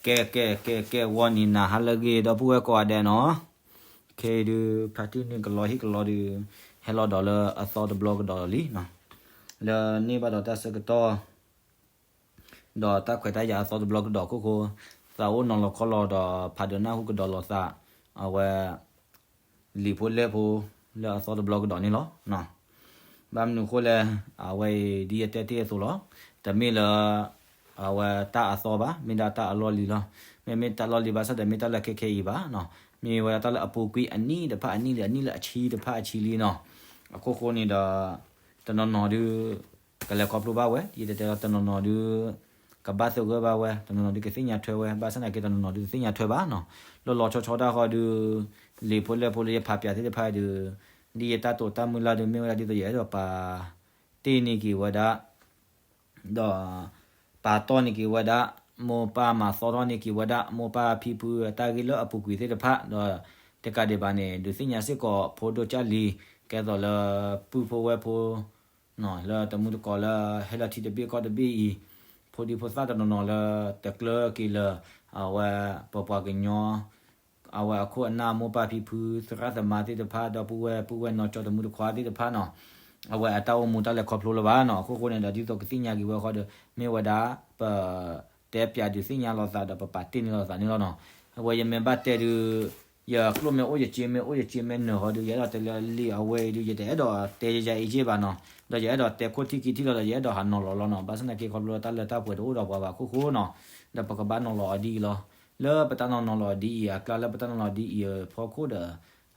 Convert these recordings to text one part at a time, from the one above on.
ကဲ ကဲ ကဲ ကဲ ဂီၤနံၤနၤဟါလၢအဂ့ၤ ဒီပုၢ်ဝဲၢ်ကိးဂၤဒဲးနီၤ, ခဲအံၤဒုး ဖါတံၢ်န့ၣ်ကလီဟံၣ်ကလီဒုး ဟဲလီၤဒီးလၢအသီတဘျီကဒီးလီၤလံနီၤ, လၢန့ၢ်ဘၣ်ဒီးတၢ်ဆၢကတီၢ် ဒီးတၢ်ခွဲးတၢ်ယာ်အသီတဘျီကဒီးအခိၣ်ဃိ, သးအိၣ်နီၤလီၤခီလီၤဒီးဖးဒိးနၢ်ဟူကဒီးလိာ်သး, အဝဲ လံာ်ဖိလဲၢ်ဖိ လၢအသီတဘျီကဒီးန့ၣ်လီၤ. ဘၣ်မနုၤအဃိလဲၣ်, အဝဲအံၤဒ်ယတဲတ့ၢ်အသိးလီၤ. တမ့ၢ်လၢ အဝဲတၢ်အသီဘၣ်, မ့ၢ်ဒၣ်တၢ်အလီၢ်လံၤလီၤ. မ့မ့ၢ်တၢ်လီၢ်လံၤဘၣ်ဆၣ်ဒီး မ့ၢ်တၢ်လၢခဲခဲအံၤဘၣ်နီၤ, မ့ၢ်ဝဲဒၣ်တၢ်လၢအပူၤကွံာ်အနံၣ်တဖၣ်အနံၣ်လံ, အနံၣ်လၢအဆံတဖၣ်အဆံလံနီၤ. အခိၣ်ဃိန့ၣ်ဒီး တနီၤနီၤဒုး ကလဲၤခီဖျိဘၣ်ဝဲ, ယတတဲလီၤ တနီၤနီၤဒုး ကဘၣ်သဂၢၢ်ဘၣ်ဝဲ, တနီၤနီၤဒုးကသ့ၣ်ညါထွဲဝဲ, ဘၣ်ဆၣ်သနာ်က့တနီၤနီၤဒုးတသ့ၣ်ညါထွဲဘၣ်နီၤ. လၢလီၤဆီဆီတၢ်ဃီဒုး လံာ်ဖိလဲၢ်ဖိလၢယဖးပၠးသ့ၣ်တဖၣ်ဒုး ဒ်ယတၢ်တိာ်တၢ်မုၢ်လၢ်ဒုး မ့ၢ်ဝဲဒၣ်ဒ်သိးယအဲၣ်ဒိးပာ်တ့ၢ်န့ၢ်က့ၤဝဲဒၣ် ဒီး ပာ်တီၢ်န့ၢ်က့ၤဝဲဒၣ်, မိၢ်ပၢ်မၤသီထီၣ်န့ၢ်က့ၤဝဲဒၣ် မိၢ်ပၢ်ဖံဖုအတၢ်ဂ့ၢ်လၢအပူၤကွံာ်သ့ၣ်တဖၣ်, ဒီးတကးဒံးဘၣ်န့ၣ် ဒုးသ့ၣ်ညါစ့ၢ်ကီးဖိဒိၣ်ကၢ်လံၤ ကဲသိးလၢပုၢ်ဖိဝဲၢ်ဖိ လၢတမုၢ်တကိးလၢဟဲလၢထံတဘ့ၣ်ကီၢ်တဘ့ၣ်အံၤ, ဖိဒံဖိသၣ်တနီၤနီၤလၢတကျၢက့ၤလၢ အဝဲပပှၤကညီ အဝဲအခိၣ်အနၢ်မိၢ်ပၢ်ဖံဖု သရၣ်သမါသ့ၣ်တဖၣ် ဒီပုၢ်ဝဲၢ်ပုၢ်ဝဲၢ်နီၢ်ကၠီတမုၢ်တခွါသ့ၣ်တဖၣ်နီၤ, အဝဲအတၢ်အိၣ်မူတၢ်လဲၤခီဖျိလၢၤဘၣ်နီၤ. အခိၣ်ဃိန့ၣ်ဒီး ဒ်သိးကသ့ၣ်ညါက့ၤဝဲဃီဒီး မ့ၢ်ဝဲဒၣ် ပတဲပၠးဒုးသ့ၣ်ညါလိာ်သးဒီးပပာ်တ့ၢ်န့ၢ်လိာ်သးန့ၣ်လီၤနီၤ. အဝဲယမ့ၢ်ဘၣ်တဲဒုး ယကျိၣ်မ့ၢ်အိၣ်ယစ့မ့ၢ်အိၣ်ယစ့မ့ၢ်နၢၤဃီဒုး ယအဲၣ်ဒိးတဲလၢလံာ်အဝဲအံၤဒုး ယတအဲၣ်ဒိးတဲယယၤအံၤက့ၢ်ဘၣ်နီၤ, ဒီးယအဲၣ်ဒိးတဲခိၣ်ထံးခံထံးလီၤဒီး ယအဲၣ်ဒိးဟးနီၤလီၤလီၤနီၤ. ဘၣ်ဆၣ်သနာ်က့ခီဖျိလၢတၢ်လၢတၢ်ပှဲၤတအိၣ်ဒီးပှၤဘၣ်အခိၣ်ဃိနီၤ, ဒီးပကဘၣ်နီၤလီၤအီၤဒ်အံၤလီၤ. လၢပတၢ်နီၤနီၤလီၤအီၤဒ်အံၤ အကျါလၢပတၢ်နီၤလီၤအီၤဒ်အံၤအဖီခိၣ်ဒီး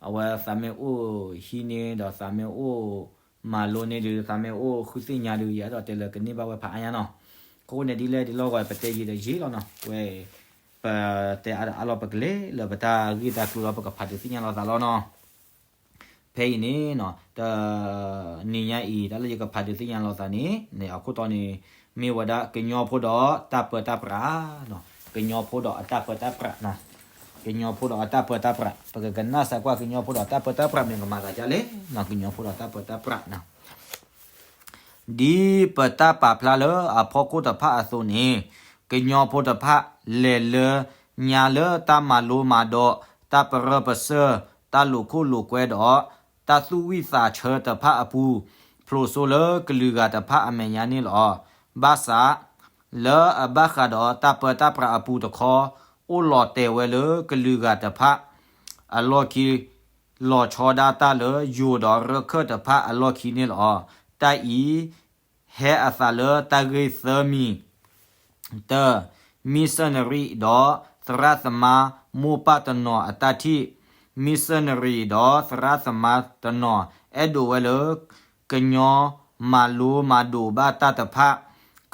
အဝဲသးမ့ၢ်အိၣ်ဟံးန့ၢ်ဒီးသးမ့ၢ်အိၣ်မၤလိန့ၢ်ဒုး သးမ့ၢ်အိၣ်ဃုသ့ၣ်ညါဒုး ယအဲၣ်ဒိးတဲလၢကန့ၢ်ဘၣ်ဝဲဖးအါညါနီၤ. အဃိန့ၣ်ဒ်လဲၣ်ဒ်လဲၣ်ဂီၢ် ပတဲယံာ်ဒီးယံာ်လီၤနီၤ. ဝဲ ပတဲအါဒီးအါလီၤ ပကလဲၤလၢပတၢ်ဂ့ၢ်တၢ်ကျိၤလီၤ ပကဖးဒုးသ့ၣ်ညါလိာ်သးလီၤနီၤ. ဖဲအံၤန့ၣ်နီၤ တနံၤညါအံၤ တၢ်လၢယကဖးဒုးသ့ၣ်ညါလိာ်သးန့ၣ် န့ၣ်အခိၣ်တီန့ၣ် မ့ၢ်ဝဲဒၣ်ကညီဖိဒီးတၢ်ပၢတၢ်ပြးနီၤ. ကညီဖိဒီးအတၢ်ပၢတၢ်ပြးနီၤ. ကညီဖိဒီးအတၢ်ပၢတၢ်ပြး ပကကနၣ်စၢၤကွၢ်ကညီဖိဒီးတၢ်ပၢတၢ်ပြး မ့ၢ်ကမၤသးဒ်လဲၣ်နီၤ. ကညီဖိဒီးတၢ်ပၢတၢ်ပြးနီၤ. ဒ်ပတၢ်ပာ်ဖျါလၢအဖီခိၣ်တဖၣ်အသိးန့ၣ် ကညီဖိတဖၣ်လဲၤလၢညါလၢတၢ်မၤလိမၤဒိး, တၢ်ပရၢပစၢၢ်, တၢ်လိာ်ခိၣ်လိာ်ကွဲဒီး တၢ်သူၣ်ဝံၣ်သးဆၢတဖၣ်အပူၤ ဖျိးစိလၢကလုာ်ဂၤတဖၣ်အမဲာ်ညါန့ၣ်လီၤ. ဘၣ်ဆၣ် လၢအဘၣ်ဃးဒီးတၢ်ပၢတၢ်ပြးအပူၤတခီ အိၣ်လီၤတဲာ်ဝဲလၢကလုာ်ဂၤတဖၣ် အလီၢ်ခံ လီၤဆီဒၣ်တၢ်လၢယိၤဒီးရၢၢ်ခၢၣ်တဖၣ်အလီၢ်ခံန့ၣ်လီၤ. တၢ်အံၤ ဟဲအသးလၢတၢ်ဂ့ၢ်သၢမံၤ, တၢ, မံၣ်စၢနရံၣ်ဒီးသရၣ်သမါမိၢ်ပၢ်တနီၤအတၢ်ထံၣ်, မံၣ်စၢနရံၣ်ဒီးသရၣ်သမါတနီၤ အဲၣ်ဒိးဝဲလၢ ကညီမၤလိမၤဒိးဘၣ်တၢ်တဖၣ်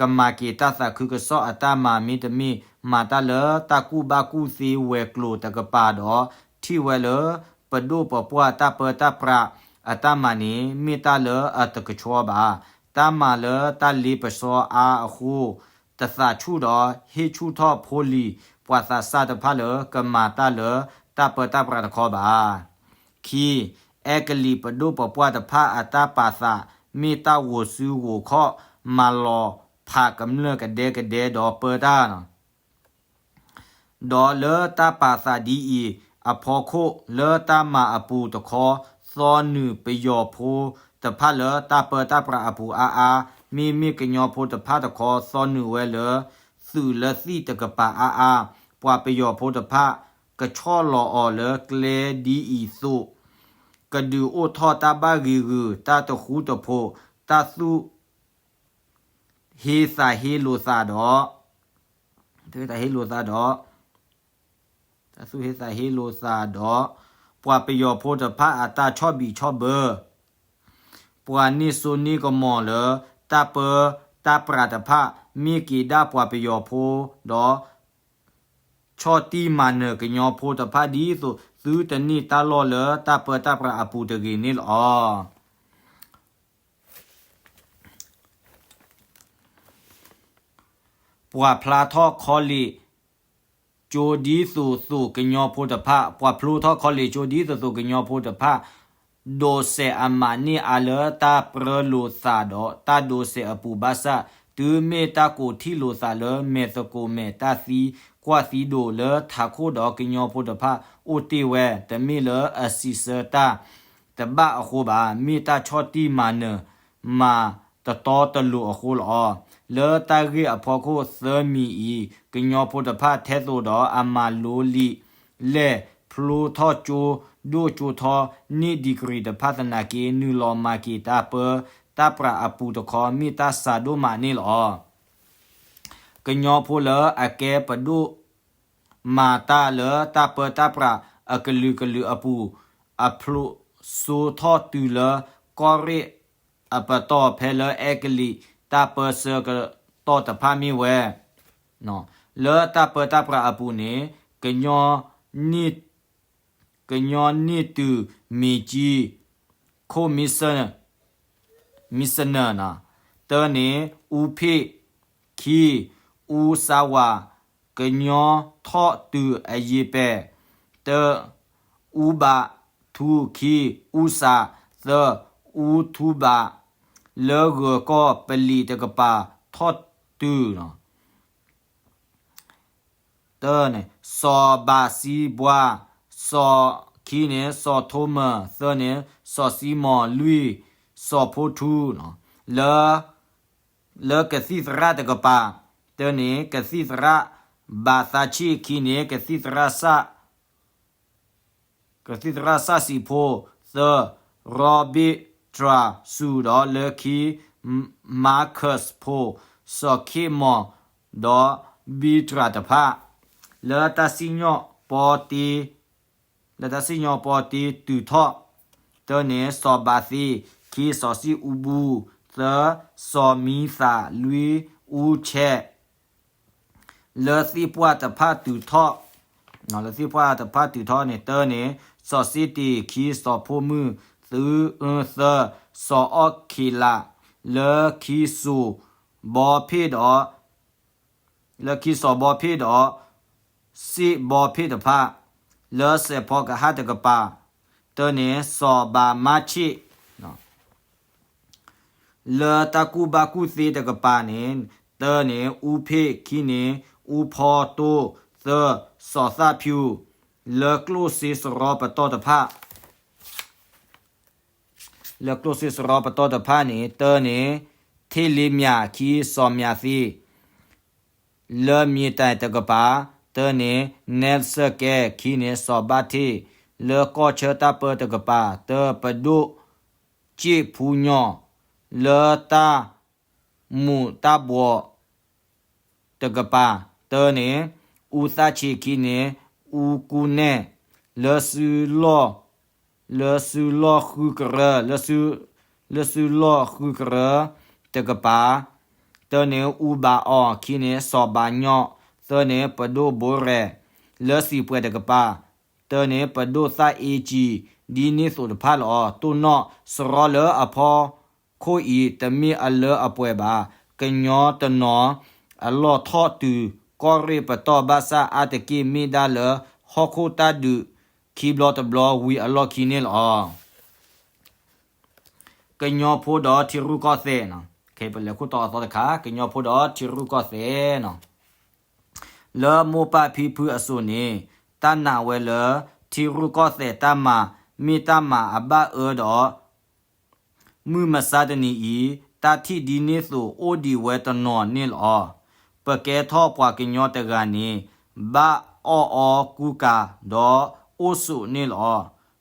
ကမၤက့ၤတၢ်သးခုကစီၣ်အတၢ်မၤ မ့တမ့ၢ် မၤတၢ်လၢတၢ်ကူၣ်ဘၣ်ကူၣ်သ့ဝဲၤကျိၤတကပၤဒီး ထံၣ်ဝဲလၢ ပဒိၣ်ပပှၢ်တၢ်ပၢတၢ်ပြးအတၢ်မၤန့ၣ် မ့ၢ်တၢ်လၢအတကဆှီဘၣ်. တၢ်မၤလၢတၢ်လ့ပစီအါအဃိ တသးဆူၣ်ဒီး ဟ့ၣ်ဆူၣ်ထီၣ်ဖိလံၤပှၤသးစၢ်တဖၣ်လၢ ကမၤတၢ်လၢတၢ်ပၢတၢ်ပြးတခီဘၣ်. ခံ, အဲကလံးပဒိၣ်ပပှၢ်တဖၣ်အတၢ်ပာ်သး မ့ၢ်တၢ်ဂိၤစုဂိၤခီၣ် မၤလီၤဖးကမျၢၢ်ကဒဲကဒဲဒီးပၢတၢ် ဒီးလၢတၢ်ပာ်သးဒ်အံၤအဖီခိၣ် လၢတၢ်မၤအပူၤတခီ သီနုာ်ပယီၤဖိတဖၣ်လၢတၢ်ပၢတၢ်ပြးအပူၤအါအါ, မ့မ့ၢ်ကညီဖိတဖၣ်တခီ သီနုာ်ဝဲလၢ သုးလၢသံၣ်တကပၤအါအါ, ပှၤပယီၤဖိတဖၣ် ကဆီၣ်လီၤအီၤလၢကျဲဒ်အံၤသိး ကဒုးအိၣ်ထီၣ်တၢ်ဘၣ်ဂ့ၤဂုာ်, တၢ်တဃူတဖိး, တၢ်သူၣ် ဟ့သးဟ့လိာ်သးဒီး, တၢ်ဟ့သးဟ့လိာ်သးဒီး, တၢ်သူၣ်ဟ့သးဟ့လိာ်သးဒီး, ပှၤပယီၤဖိတဖၣ်အတၢ်ဆီၣ်ဘံၣ်ဆီၣ်ဘၢ, ပှၤန့ၢ်စိန့ၢ်ကမီၤလၢ တၢ်ပၢတၢ်ပြးတဖၣ် မ့ၢ်က့ၤဒၣ်ပှၤပယီၤဖိဒီး ဆီၣ်တံၢ်မၤနၢၤကညီဖိတဖၣ်ဒ်သိး သုတန့ၢ်တၢ်လီၢ်လၢတၢ်ပၢတၢ်ပြးအပူၤတဂ့ၤန့ၣ်လီၤ. ပှၤဖျါထီၣ်ခီလ့ၣ်ကၠိဒ်သိးသိးကညီဖိတဖၣ်, ပှၤဖျိထီၣ်ခီလ့ၣ်ကၠိဒ်သိးသိးကညီဖိတဖၣ်, ဒိးစဲးအမးန့ၢ်အါလၢတၢ်ပြၢလိာ်သးဒီးတၢ်ဒိးစဲးအပူၤဘၣ်ဆၣ်, တုၤမ့ၢ်တၢ်ကိးထံၣ်လိာ်သးလၢမဲာ်သကိးမဲာ် တၢ်သံကွၢ်သံဒိးလၢထးခိၣ်ဒီးကညီဖိတဖၣ်အိၣ်တ့ၢ်ဝဲ, တမ့ၢ်လၢအစံးဆၢတၢ်တဘၣ်အဃိဘၣ်, မ့ၢ်တၢ်ဆီၣ်တံၢ်မၤနၢၤမၤတတီတလိၤအဃိလီၤ. လၢတၢ်ဂ့ၢ်အဖီခိၣ်သၢမံၤအံၤ, ကညီဖိတဖၣ်ထဲသိးဒီးအမၤလိလံာ်လဲၢ် ဖျိထီၣ်ကၠိဒိၣ်ကၠိထီန့ၢ် degree တဖၣ်သနာ်က့ နုာ်လီၤမၤက့ၤတၢ်ပၢတၢ်ပြးအပူၤတခီ မ့ၢ်တၢ်စှၤဒိၣ်မးန့ၣ်လီၤ. ကညီဖိလၢအကဲပဒိၣ်မၤတၢ်လၢတၢ်ပၢတၢ်ပြးအကလုာ်ကလုာ်အပူၤ, အဖျိစိထီၣ်တုၤလၢကီၢ်ရ့ၣ်အပတီၢ် ဖဲလၢအဲကလံးတၢ်ပၢဆှၢကတီၢ်တဖၣ်မ့ၢ်ဝဲ လၢတၢ်ပၢတၢ်ပြးအပူၤန့ၣ် ကညီန့ၢ်တုၤမ့ၢ်ကၠံ ခိၣ် မံစနၢၤ, တၢန့ၣ် အူဖ့ၣ်, ခံ, အူစါဝၤ, ကညီထီၣ်တုၤအယ့ပယ်, တၢ, အူဘး, ထူ, ခံ, အူစး, သၢ, အူထူဘး, လၢဂၢၤကီၢ်ပလံးတကပၤထီၣ်တုၤ တၢန့ၣ် စီၤဘးစံဘှါ, စီၤ ခံန့ၣ် စီၤထိမၢၤ, သၢန့ၣ် စီၤစံမီၤ, လွံၢ် စီၤဖိထူ, လၢ လၢကသံၣ်သရၣ်တကပၤ, တၢန့ၣ် ကသံၣ်သရၣ်ဘးသးဆံၣ်, ခံန့ၣ် ကသံၣ်သရၣ်စၣ် ကသံၣ်သရၣ်စၣ်စံးဖိ, သၢ ရီဘ့းတြၤစူၤ ဒီးလၢခံ မၤခၢးဖိ, စီၤခ့ၣ်မီၤ ဒီးဘံတြၤတဖၣ်, လၢတၢ်စံၣ်ညီၣ်ပီတ့ လၢတၢ်စံၣ်ညီၣ်ပီတ့တုၤထီၣ်, တၢန့ၣ် စီၤဘးသ့, ခံ စီၤစံၣ်အူဘူၣ်, သၢ စီၤမံသး, လွံၢ် အူဆဲး လၢသ့ၣ်ပှၢ်တဖၣ်တုၤထီၣ်, လၢသ့ၣ်ပှၢ်တဖၣ်တုၤထီၣ်န့ၣ် တၢန့ၣ် စီၤစ့တ့ၣ်, ခံ စီၤဖိမုၣ်, သၢ စီၤအီၣ်ခ့းလး, လၢခံစိၤဘီဖ့ၣ်ဒီး လၢခံစီၤဘီဖ့ၣ်ဒီး စ့ၣ်ဘီဖ့ၣ်တဖၣ်, လၢစဲးဖီကဟၣ်တကပၤ, တၢန့ၣ် စီၤဘးမါဆ့ၣ် လၢတၢ်ကူၣ်ဘၣ်ကူၣ်သ့တကပၤန့ၣ်, တၢန့ၣ် အူဖ့ၣ်, ခံန့ၣ် အူဖီတိၣ်, သၢ စီၤသၣ်ဖၠူ, လၢကျိၣ်စ့စရီပတီၢ်တဖၣ်, လၢကျိၣ်စ့စရီပတီၢ်တဖၣ်န့ၣ်, တၢန့ၣ် ထ့လ့မၠး, ခံ စီၤမၠးသ့, လၢမ့ၢ်တၢ်တကပၤ, တၢန့ၣ် နဲစၢၣ်ကဲ, ခံန့ၣ် စီၤဘၣ်ထ့ၣ်, လၢကီၢ်ဆၢတၢ်ပၢတကပၤ, တၢ ပဒိၣ်စ့ၣ်ဖူညီၣ်, လၢတၢ်မူးတၢ်ဘှီးတကပၤ, တၢန့ၣ် အူသၣ်ဆံး, ခံန့ၣ် အူကူနဲၣ်, လၢစုလီၢ် လၢစုလီၢ်ဃုကရၢ, လၢစုလီၢ်ဃုကရၢတကပၤ, တၢန့ၣ် အူဘးအီၤ, ခံန့ၣ် စီၤဘးညီၣ်, သၢန့ၣ် ပဒိၣ်ဘိရဲၣ်, လၢစံာ်ပှဲၤတကပၤ, တၢန့ၣ် ပဒိၣ်သၣ်အ့ကံ, ဒ်န့ၣ်သိးတဖၣ်လီၤ. တိၢ်နီၣ်စရီလၢအဖီခိၣ်အံၤ တမ့ၢ်အလၢအပှဲၤဘၣ်. ကညီတနီၤအလီၢ်ထီၣ်တုၤကီၢ်ရ့ၣ်ပတီၢ်ဘၣ်ဆၣ် အါတက့ၢ်မ့ၢ်ဒၣ်လၢဟီၣ်ခိၣ်တၢ်ဒုးခံဘျီတဘျီဝံၤအလီၢ်ခံန့ၣ်လီၤ. ကညီဖိဒီးထံရူၢ်ကီၢ်သဲး, ပလဲၤခိၣ်တီအသီတခါ, ကညီဖိဒီးထံရူၢ်ကီၢ်သဲးနီၤ. လၢမိၢ်ပၢ်ဖံဖုအစိၤန့ၣ် တၢ်နာ်ဝဲလၢ ထံရူၢ်ကီၢ်သဲးတၢ်မၤ မ့ၢ်တၢ်မၤအဘၣ်အၢဒီး မုၢ်မဆါတနံၤအံၤ တၢ်ထံၣ်ဒ်န့ၣ်သိးအိၣ်ဒံးဝဲတနီၤန့ၣ်လီၤ. ပကဲထီၣ်ပှၤကညီတဂၤန့ၣ် ဘၣ်အီၣ်အီကူကၤဒီးအိၣ်ဆိးန့ၣ်လီၤ.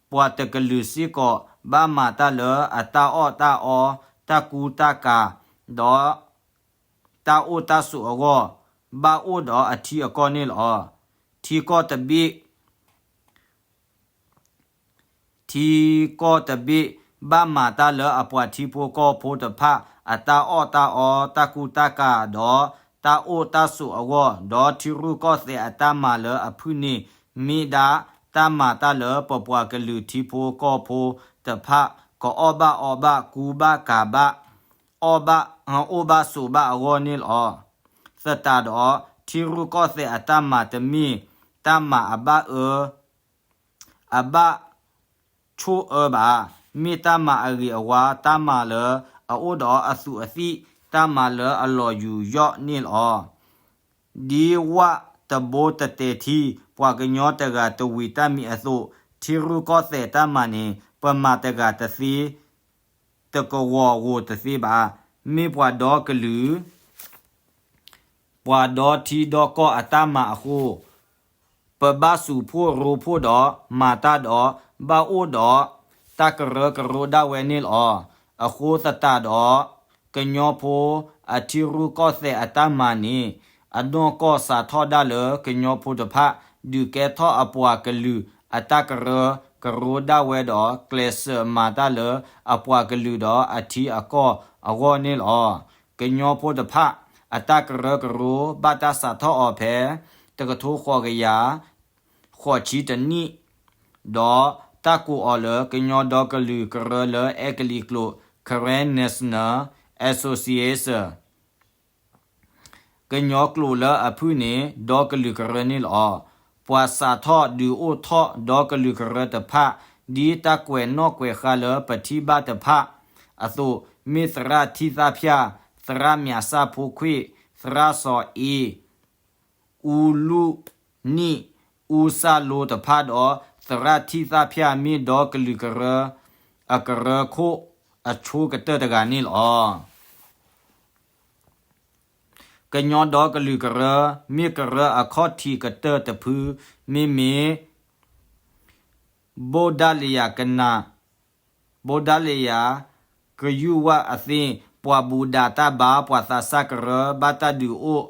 ပှၤတကလုာ်စ့ၢ်ကီး ဘၣ်မၤတၢ်လၢအတၢ်အီၣ်တၢ်အီ တၢ်ကူတၢ်ကၤ ဒီးတၢ်အိၣ်တၢ်ဆိးအဂီၢ် ဘၣ်အိၣ်ဒီးအထံအကီၢ်န့ၣ်လီၤ. ထံကီၢ်တဘ့ၣ် ထံကီၢ်တဘ့ၣ် ဘၣ်မၤတၢ်လၢအပှၤထံဖိကီၢ်ဖိတဖၣ် အတၢ်အီၣ်တၢ်အီ တၢ်ကူတၢ်ကၤ ဒီးတၢ်အိၣ်တၢ်ဆိးအဂီၢ်, ဒီးထံရူၢ်ကီၢ်သဲးအတၢ်မၤလၢအဖုၣ်န့ၣ် မ့ၢ်ဒၣ်တၢ်မၤတၢ်လၢပပှၤကလုာ်ထံဖိကီၢ်ဖိတဖၣ် ကအီၣ်ဘၣ်အီဘၣ် ကူဘၣ်ကၤဘၣ် အီၣ်ဘၣ် အိၣ်ဘၣ်ဆိးဘၣ်အဂီၢ်န့ၣ်လီၤ. သတးဒီး ထံရူၢ်ကီၢ်သဲးအတၢ်မၤတမ့ၢ်တၢ်မၤအဘၣ်အၢ အဘၣ်ဆိၣ်အၢဘၣ်. မ့ၢ်တၢ်မၤအဂ့ၤအဝါ တၢ်မၤလၢအအိၣ်ဒီးအသူးအသ့ၣ် တၢ်မၤလၢအလီၤယူၤယီၣ်န့ၣ်လီၤ. ဒ်ဝၣ်တဘိတတဲာ်ထံ ပှၤကညီတဂၤတဝံၤတၢ်မံၤအသိး, ထံရူၢ်ကီၢ်သဲးတၢ်မၤန့ၣ် ပမၤတဂၤတသ့, တကဝီၤဧိၤတသ့ဘၣ်. မ့ၢ်ပှၤဒီကလုာ် ပှၤဒီထံဒီကီၢ်အတၢ်မၤအဃိ, ပဘၣ်စူးဖှိၣ်ရိဖှိၣ်ဒီးမၤတၢ်ဒီး ဘၣ်အိၣ်ဒီးတၢ်ကရၢကရိဒၣ်ဝဲန့ၣ်လီၤ. အဃိသတးဒီး ကညီဖိအထံရူၢ်ကီၢ်သဲးအတၢ်မၤန့ၣ် အနီၢ်ကီၢ်စးထီၣ်ဒၣ်လၢကညီဖိတဖၣ် ဒုးကဲထီၣ်အပှၤကလုာ်အတၢ်ကရၢကရိဒၣ်ဝဲဒီး ကျဲးစၢးမၤတၢ်လၢအပှၤကလုာ်ဒီးအထံအကီၢ်အဂီၢ်န့ၣ်လီၤ. ကညီဖိတဖၣ်အတၢ်ကရၢကရိ ဘၣ်တၢ်စးထီၣ်အီၤဖဲ တကထိဃိးကယၤ ဃိးဆံတနံၣ်, ဒီးတၢ်ကိးအီၤလၢ ကညီဒီကလုာ်ကရၢလၢအဲကလံးကျိာ် Karen National Association ကညီကျိာ်လၢအဖုၣ်န့ၣ် ဒီကလုာ်ကရၢန့ၣ်လီၤ. ပှၤစးထီၣ်ဒုးအိၣ်ထီၣ်ဒီကလုာ်ကရၢတဖၣ် ဒ်တၢ်ကွဲးနီၣ်ကွဲးဃါလၢပထံၣ်ဘၣ်တဖၣ်အသိး မ့ၢ်သရၣ်ထံၣ်သၣ်ဖၠၣ်, သရၣ်မၠးစၢ်ဖိခွ့ၣ်, သရၣ်စီၤအ့, အူလူၣ်နံၣ်, အူစၢ်လိတဖၣ်ဒီး သရၣ်ထံၣ်သၣ်ဖၠၣ် မ့ၢ်ဒီကလုာ်ကရၢ အကရၢခိၣ်အဆိကတၢၢ်တဂၤန့ၣ်လီၤ. ကညီဒီကလုာ်ကရၢ မ့ၢ်ကရၢအခီၣ်ထံးကတၢၢ်တဖု မ့မ့ၢ် ဘိဒၣ်လယၤကနၣ်, ဘိဒၣ်လယၤ ကယူၢ်ဝၣ်အသ့ၣ် ပှၤဘူးဒးတၢ်ဘါ ပှၤသးစၢ်ကရၢ ဘၣ်တၢ်ဒုးအိၣ်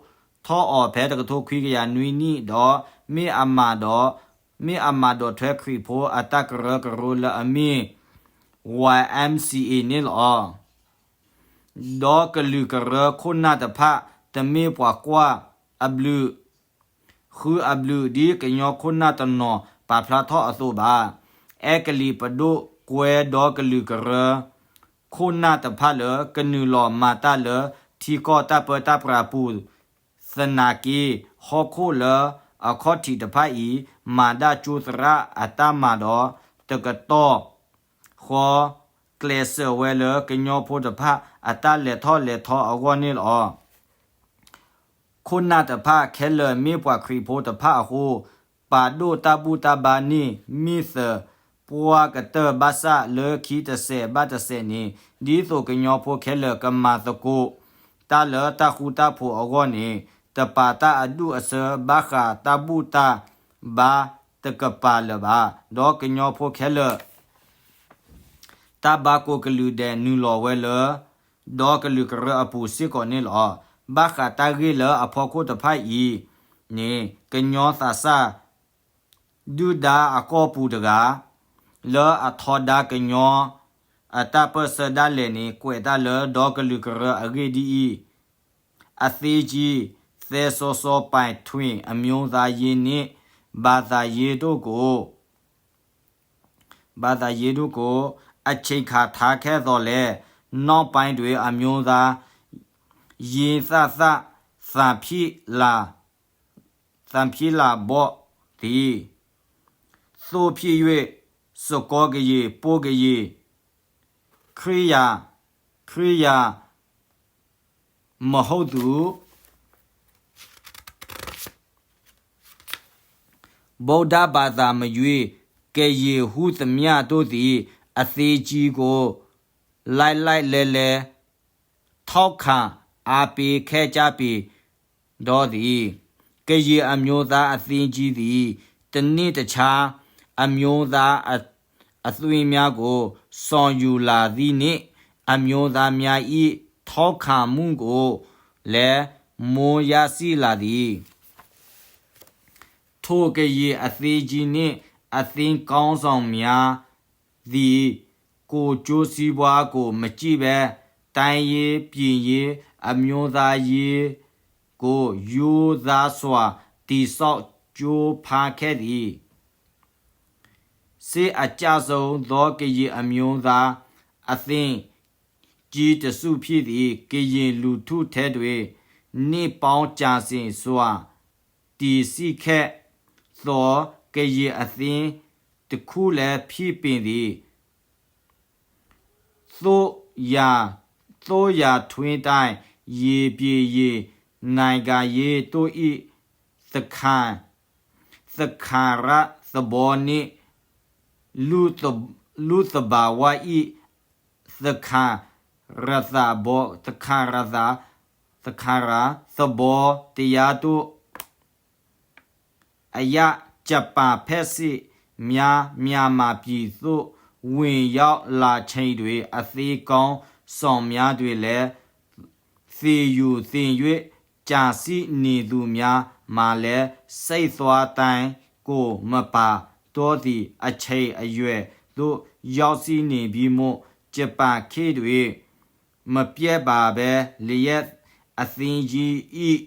ထီၣ်အီၤဖဲတကထိခွံကယၤနွံနံၣ်ဒီး မ့ၢ်အမၤဒီး မ့ၢ်အမၤဒိးထွဲခရံာ်ဖိအတၢ်ကရၢကရိလၢအမ့ၢ် ဝဲၢ်အၣ်အမ်ၣ်စံၣ်အ့ၣ်န့ၣ်လီၤ. ဒီကလုာ်ကရၢခိၣ်နၢ်တဖၣ် တမ့ၢ်ပှၤကွၢ်အဘျုး ဃုအဘျုး ဒ်ကညီခိၣ်နၢ်တနီၤပာ်ဖျါထီၣ်အသိးဘၣ်. အဲကလံးပဒိၣ်ကွဲဒီကလုာ်ကရၢ ခိၣ်နၢ်တဖၣ်လၢ ကနုာ်လီၤမၤတၢ်လၢထံကီၢ်တၢ်ပၢတၢ်ပြးပူၤ သနာ်က့ ဟီၣ်ခိၣ်လၢအခီၣ်ထံးတဖၣ်အံၤ မၤဒၣ်ကၠိသရၣ်အတၢ်မၤဒီး တကတီၢ်ဃီ ကျဲးစၢးဝဲလၢကညီဖိတဖၣ်အတၢ်လဲၤထီၣ်လဲၤထီအဂီၢ်န့ၣ်လီၤ. ခိၣ်နၢ်တဖၣ်ခဲလၢာ်မ့ၢ်ပှၤခရံာ်ဖိတဖၣ်အဃိ ပာ်ဒိၣ်တၢ်ဘူၣ်တၢ်ဘါန့ၣ် မ့ၢ်သပှၢ်ကတၢၢ်ဘၣ်ဆၣ်လၢခံတစဲးဘၣ်တစဲးန့ၣ် ဒ်သိးကညီဖိခဲလၢာ်ကမၤသကိးတၢ်လၢတၢ်ဃူတၢ်ဖိးအဂီၢ်န့ၣ် တပာ်တၢ်အဒူၣ်အဆၢဘၣ်ဃးတၢ်ဘူၣ်တၢ်ဘါတကပၤလၢၤဘၣ်. ဒီးကညီဖိခဲလၢာ် တၢ်ဘါကိးကလုာ်ဒဲးနုာ်လီၤဝဲလၢ ဒီကလုာ်ကရၢအပူၤစ့ၢ်ကီးန့ၣ်လီၤ. ဘၣ်ဃးတၢ်ဂ့ၢ်လၢအဖီခိၣ်တဖၣ်အံၤန့ၣ် ကညီသးစၢ် ဒုၣ်ဒါအကီၢ်ပူၤတဂၤ လၢအထီဒါကညီအတၢ်ပၢၢ်ဆၢဒၣ်လဲာ်န့ၣ် ကွဲးတၢ်လၢဒီကလုာ်ကရၢအဂ့ၢ်ဒ်အံၤ, အသ့ကံ, သဲစီစီပၢ်ထွံၣ် အမျိုးသားရင်းနှီး ဘာသာရေးတို့ကို ဘာသာရေးတို့ကို အချိန်ခါထားခဲ့သော်လည်း နောက်ပိုင်းတွင် အမျိုးသားရင်းသတ်သတ် သံဖြစ်လာ သံဖြစ်လာပော့သည် သို့ဖြစ်၍ စကီးကရင် ပှိၢ်ကရင် ခရစ်ယာန် ခရစ်ယာန် မဟုတ်သူ ဗုဒ္ဓဘာသာမရွေး ကရင်ဟူသမျှတို့သည် အသ့ကံကို လှိုက်လှိုက်လှဲလှဲ ထောက်ခံအားပေးခဲ့ကြပေတော့သည်။ ကရင်အမျိုးသားအသင်းကြီးသည် တနေ့တခြား အမျိုးသားအ အသွေးများကို ဆောင်ယူလာသည်နှင့် အမျိုးသားများ၏ ထောက်ခံမှုကိုလည်း မွန်ရရှိလာသည်။ ထို့ကရင်အသင်းကြီးနှင့် အသင်းခေါင်းဆောင်များသည် ကိုယ်ကျိုးစီးပွားကို မကြည့်ဘဲ တိုင်းရေး ပြည်ရေး အမျိုးသားရေးကို ရိုးသားစွာ တည်ဆောက်ကြိုးပမ်းခဲ့သည်။ စစ်အကျဆုံးသော ကရင်အမျိုးသားအသင်းကြီးတစ်စုဖြစ်သည်။ ကရင်လူထုထဲတွင် နှစ်ပေါင်းကြာရှည်စွာ တည်ရှိခဲ့သော ကရင်အသင်းတစ်ခုလည်း ဖြစ်ပေသည်။ သို့ရာ သို့ရာတွင်တိုင် ယံၤပံၤယံၤ နံၣ်ကၤယ့တိၣ်အံၣ် သခၣ် သခၣ်ရၣ်သဘီန့ၣ် လူၢ်သဘၣ်ဝါအံၣ် သခၣ်ရၣ်သဘီ သခၣ်ရၣ်သ သခၣ်ရၣ်သဘီ တယါတိၣ် အယၣ် จะปาแพทย์สิทธิ์များ မြန်မာပြည်သို့ ဝင်ရောက်လာချိန်တွင် အသင်းကောင်းဆောင်များတွင်လည်း သင်ယူသင်၍ ကြာရှိနေသူများမှာလည်း စိတ်သွားတိုင်းကို မပါတော့သည့် အချိန်အရွယ်သို့ ရောက်ရှိနေပြီမို့ ဂျပန်ခေတ်တွင် မပျက်ပါပဲ လျက် အသင်းကြီး၏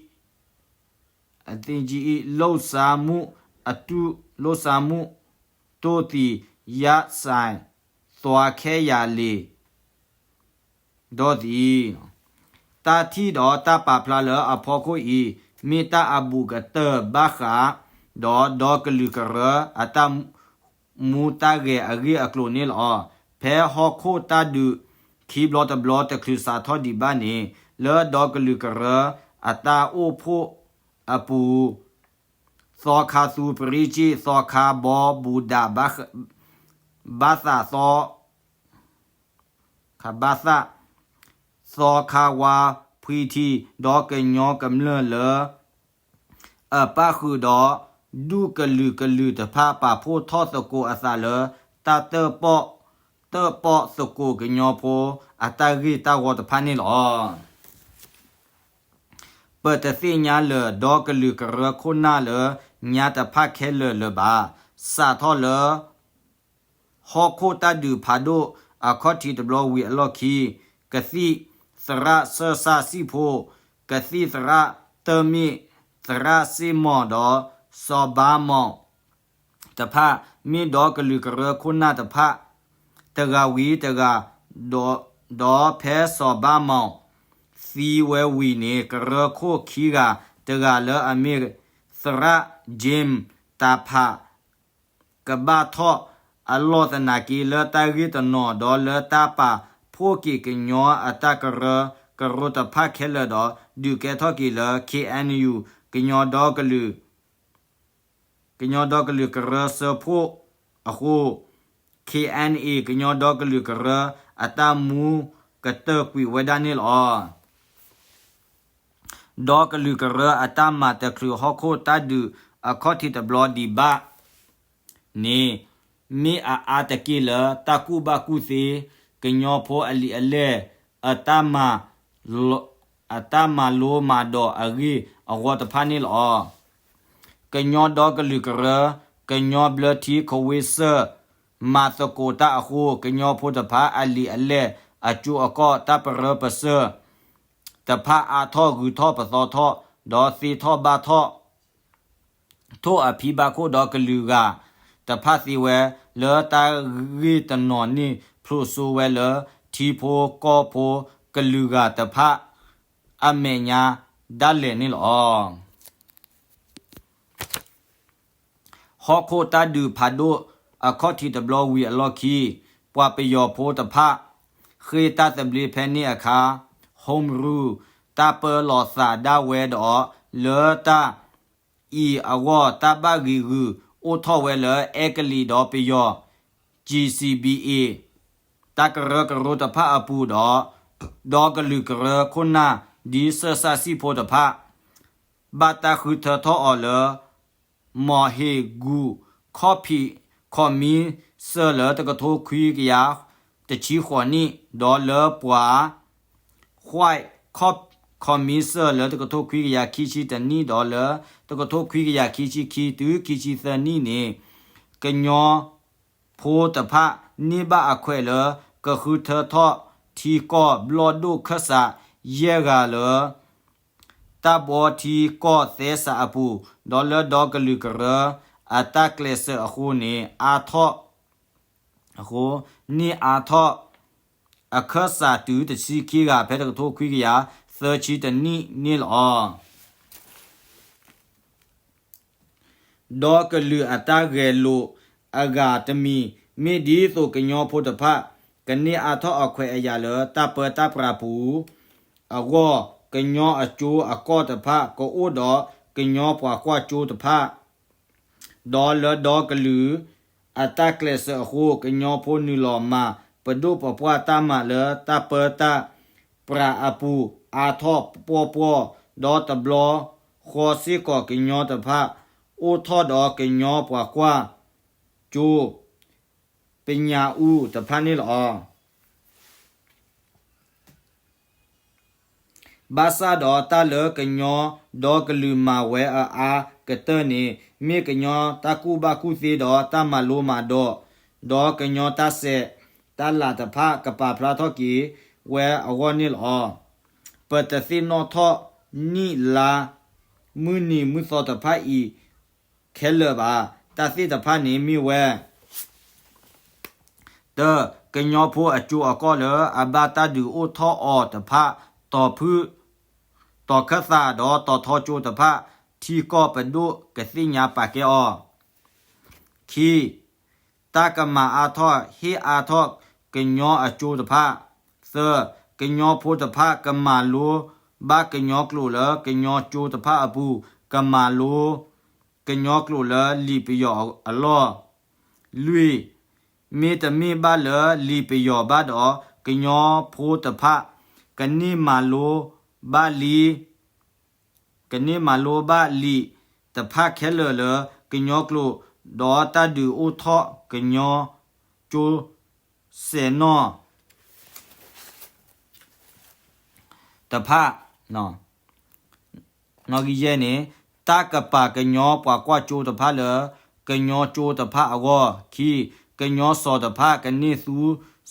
အသင်းကြီး၏ လှုပ်ရှားမှုအတု လှုပ်ရှားမှုတို့သည် ရပ်ဆိုင်းသွားခဲ့ရလေတော့သည်. တၢ်ထံၣ်ဒီးတၢ်ပာ်ဖျါလၢအဖီခိၣ်အံၤ မ့ၢ်တၢ်အဘူးကတၢၢ်ဘၣ်ဃးဒီး ဒီကလုာ်ကရၢအတၢ် မူတၢ်ဂဲၤအဂ့ၢ်အကျိၤန့ၣ်လီၤ. ဖဲဟီၣ်ခိၣ်တၢ်ဒုးခံဘျီတဘျီတချုးစးထီၣ်ဒံးဘၣ်န့ၣ် လၢဒီကလုာ်ကရၢအတၢ်အိၣ်ဖှိၣ်အပူၤ သီခါသူပရံက့ၣ် သီခါဘီဘူးဒး ဘၣ်သးသီ ခါဘၣ်သး သီခါဝါဖှံထံ ဒီးကညီကမျၢၢ်လၢ အပၣ်ဃုာ်ဒီး ဒူၣ်ကလုာ်ကလုာ်တဖၣ် ပာ်ဖှိၣ်ထီၣ်သကိးအသးလၢ တၢ်တၢၣ်ပီၣ် တၢၣ်ပီၣ်သကိးကညီဖိ အတၢ်ဂ့ၢ်တၢ်ဝီတဖၣ်န့ၣ်လီၤ. ပတသ့ၣ်ညါလၢာ် ဒီကလုာ်ကရၢခိၣ်နၢ်လၢ ညါတဖၣ်ခဲလၢာ်လၢၤဘၣ်. စးထီၣ်လၢ ဟီၣ်ခိၣ်တၢ်ဒုးဖးဒိၣ် အခီၣ်ထံးတဘျီဝံၤအလီၢ်ခံ ကသံၣ်သရၣ်စၢဆၣ်စံၣ်ဖိ ကသံၣ်သရၣ်တၢၢ်မ့ၣ် သရၣ်စ့ၣ်မီၣ်ဒီး စီၤဘါမီၣ် တဖၣ် မ့ၢ်ဒီကလုာ်ကရၢခိၣ်နၢ်တဖၣ် တဂၤဝံၤတဂၤ ဒီးဖဲစီၤဘါမီၣ် သံဝဲဝံၤန့ၣ် ကရၢခိၣ်ခံဂၤ တဂၤလၢအမ့ၢ် သရၣ် James တၢ်ဖး ကဘၣ်ထီၣ်အလီၢ်သနာ်က့ လၢတၢ်ဂ့ၢ်တနီၤ ဒီးလၢတၢ်ပာ်ဖှိၣ်က့ၤကညီအတၢ်ကရၢ ကရၢတဖၣ်ခဲလၢာ်ဒီး ဒုးကဲထီၣ်က့ၤလၢ K N U ကညီဒီကလုာ် ကညီဒီကလုာ်ကရၢစၢဖှိၣ်အဃိ K N A ကညီဒီကလုာ်ကရၢ အတၢ်မူကတၢၢ်ကွံာ်ဝဲဒၣ်န့ၣ်လီၤ. ဒီကလုာ်ကရၢအတၢ်မၤတချုးဟီၣ်ခိၣ်တၢ်ဒုးအခီၣ်ထံးတဘျီဒံးဘၣ်န့ၣ် မ့ၢ်အအါတက့ၢ်လၢတၢ်ကူၣ်ဘၣ်ကူၣ်သ့ ကညီဖိအလံာ်အလဲၢ် အတၢ်မၤ အတၢ်မၤလိမၤဒိးအဂ့ၢ်အဝီတဖၣ်န့ၣ်လီၤ. ကညီဒီကလုာ်ကရၢ ကညီဘျၢထံခဝ့စၢၣ် မၤသကိးတၢ်အဃိ ကညီဖိတဖၣ်အလံာ်အလဲၢ် အကၠိအကီၢ် တၢ်ပရၢပစၢၢ်တဖၣ် အါထီၣ်ဂုၤထီၣ်ပသီထီၣ် ဒီးသ့ထီၣ်ဘၣ်ထီၣ် ထိၣ်အဖံဘၣ်ခိၣ်ဒီးကလုာ်ဂၤတဖၣ်သ့ဝဲ လၢတၢ်ဂ့ၢ်တနီၤန့ၣ် ဖျိးစိဝဲလၢ ထံဖိကီၢ်ဖိကလုာ်ဂၤတဖၣ် အမဲာ်ညါဒၣ်လဲာ်န့ၣ်လီၤ. ဟီၣ်ခိၣ်တၢ်ဒုးဖးဒိၣ်အခီၣ်ထံးတဘျီဝံၤအလီၢ်ခံ ပှၤပယီၤဖိတဖၣ် ဃ့တၢ်သဘျ့ဖဲန့ၣ်အခါ Home Rule တၢ်ပၢလီၤသးဒၣ်ဝဲဒီး လၢတၢ် အံၤအဂီၢ် တၢ်ဘၣ်ဂံာ်ဂုာ်အိၣ်ထီၣ်ဝဲလၢ အဲကလံးဒီးပယီၤ G C B A တၢ်ကရၢကရိတဖၣ်အပူၤဒီး ဒီကလုာ်ကရၢခိၣ်နၢ် ဒ်စၢဆၣ်စံၣ်ဖိတဖၣ် ဘၣ်တၢ်ဃုထၢထီၣ်အီၤလၢ မီၢ်ဟ့ၣ်ဂူၢ်ခီၣ်ဖံး ခီၣ်မံစၢၢ်လၢတကထိခွံကယၤတဆံဃိးနံၣ် ဒီးလၢပှၤ White ခီၣ်မံစၢၢ်လၢတကထိခွံကယၤခံဆံတနံၣ် ဒီးလၢတကထိခွံကယၤခံဆံခံတုၤခံဆံသၢနံၣ်န့ၣ် ကညီဖိတဖၣ်န့ၢ်ဘၣ်အခွဲးလၢ ကဃုထၢထီၣ်ထံကီၢ်ဘျီၣ်ဒိၣ်ခၢၣ်စးယဲၢ်ဂၤလၢ တၢ်ဘှီထံကီၢ်သဲစးအပူၤ ဒီးလၢဒီကလုာ်ကရၢအတၢ်ကျဲးစၢးအဃိန့ၣ် အါထီၣ် အဃိ န့ၢ်အါထီၣ်အခၢၣ်စးတုၤတဆံခံဂၤ ဖဲတကထိခွံကယၤသၢဆံတနံၣ်န့ၣ်လီၤ. ဒီကလုာ်အတၢ်ဂဲၤလိာ်အဂၤတမံၤ မ့ၢ်ဒ်သိးကညီဖိတဖၣ် ကန့ၢ်အါထီၣ်အခွဲးအယာ်လၢတၢ်ပၢတၢ်ပြးပူၤ အဂီၢ် ကညီအကၠိအကီၢ်တဖၣ် ကအိၣ်ဒီးကညီပှၤကွၢ်ကၠိတဖၣ်, ဒီးလၢဒီကလုာ်အတၢ်ကျဲးစၢးအဃိ ကညီဖိနုာ်လီၤမၤပဒိၣ်ပပှၢ်တၢ်မၤလၢတၢ်ပၢတၢ်ပြးအပူၤ အါထီၣ်ပှီၢ်ပှီၢ်, ဒီးတဘျီဃီစ့ၢ်ကီးကညီတဖၣ် အိၣ်ထီၣ်ဒီးကညီပှၤကွၢ်ကၠိ ပညးအူတဖၣ်န့ၣ်လီၤ. ဘၣ်ဆၣ်ဒီးတၢ်လၢကညီဒီကလုာ်မၤဝဲအအါကတၢၢ်န့ၣ် မ့ၢ်ကညီတၢ်ကူၣ်ဘၣ်ကူၣ်သ့ဒီးတၢ်မၤလိမၤဒိး, ဒီးကညီတၢ်ဆဲးတၢ်လၤတဖၣ်ကပာ်ဖျါထီၣ်က့ၤဝဲအဂီၢ်န့ၣ်လီၤ. ပတသ့ၣ်နီၣ်ထီၣ်နံၣ်လါ မုၢ်နံၤမုၢ်သီတဖၣ်အံၤ ခဲလၢာ်ဘၣ်. တၢ်သ့ၣ်တဖၣ်န့ၣ်မ့ၢ်ဝဲ တၢ, ကညီဖိအကၠိအကီၢ်လၢအဘၣ်တၢ်ဒုးအိၣ်ထီၣ်အီၤတဖၣ် တီၤဖုၣ်, တီၤခၢၣ်သးဒီးတီၤထီကၠိတဖၣ် ထံကီၢ်ပဒိၣ်ကသ့ၣ်ညါပာ်ကဲအီၤ. ခံ, တၢ်ကမၤအါထီၣ်ဟ့ၣ်အါထီၣ်ကညီအကၠိတဖၣ်. သၢ, ကညီဖိတဖၣ်ကမၤလိဘၣ်ကညီကျိာ်လၢကညီကၠိတဖၣ်အပူၤ, ကမၤလိကညီကျိာ်လၢလံာ်ပယီၤအလီၢ်. လွံၢ်, မ့တမ့ၢ်ဘၣ်လၢလံာ်ပယီၤဘၣ်ဒီး ကညီဖိတဖၣ် ကန့ၢ်မၤလိဘၣ်လံ ကန့ၢ်မၤလိဘၣ်လံာ်တဖၣ်ခဲလၢာ်လၢကညီကျိာ်, ဒီးတၢ်ဒုးအိၣ်ထီၣ်ကညီကၠိစဲးနီၣ်တဖၣ် နီၣ်ဂံၢ်ယဲၢ်န့ၣ်, တၢ်ကပာ်ကညီပှၤကွၢ်ကၠိတဖၣ်လၢကညီကၠိတဖၣ်အဂီၢ်. ခံ, ကညီစီၤတဖၣ်ကန့ၢ်သူ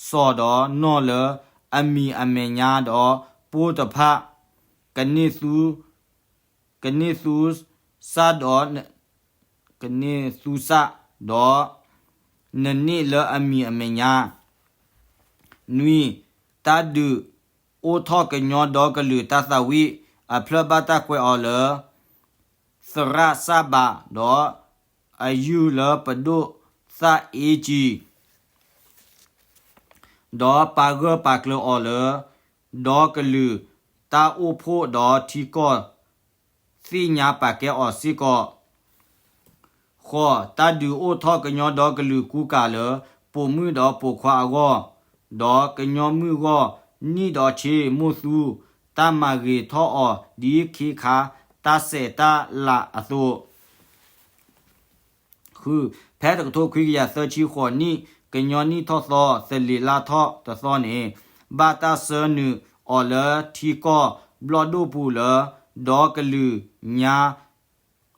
စီၤဒီးနီၣ်လၢအမံၤအမဲာ်ညါဒီး ပိၢ်တဖၣ် ကန့ၢ်သူ ကန့ၢ်သူစၢ်ဒီး ကန့ၢ်သူစၢ်ဒီး နန့ၢ်လၢအမံၤအမဲာ်ညါ. နွံ, တၢ်ဒုးအိၣ်ထီၣ်ကညီဒီကလုာ်တၢ်သးဝံၣ် အဖျၢၣ်ဘၣ်တၢ်ကွဲးအီၤလၢ သရၣ်စၢ်ဘး ဒီးအယုၢ်လၢပဒိၣ်သၣ်အ့ကံ ဒီးပာ်ဂၢၢ်ပာ်ကျၢၤအီၤလၢ ဒီကလုာ်တၢ်အိၣ်ဖှိၣ်ဒီးထံကီၢ် သ့ၣ်ညါပာ်ကဲအီၤစ့ၢ်ကီး. ဃိး, တၢ်ဒုးအိၣ်ထီၣ်ကညီဒီကလုာ်ကူကၤလၢ ပိာ်မုၣ်ဒီးပိာ်ခွါအဂီၢ်, ဒီးကညီမုၢ်ဂီၢ်နံၣ်ဒီးဆ့မိၢ်သူ တၢ်မၤဂ့ၤထီၣ်အီၤဒ်ခ့ခါတၢ်ဆဲးတၢ်လၤအသိး. ဃု, ဖဲတကထိခွံကယၤသၢဆံဃိးနံၣ် ကညီနံၣ်ထီၣ်သီ သလ့ၤလါထီၣ်တသီန့ၣ် ဘၣ်တၢ်ဆှၢနုာ်အီၤလၢထံကီၢ်ဘျီၣ်ဒိၣ်ပူၤလၢ ဒီကလုာ်ညါ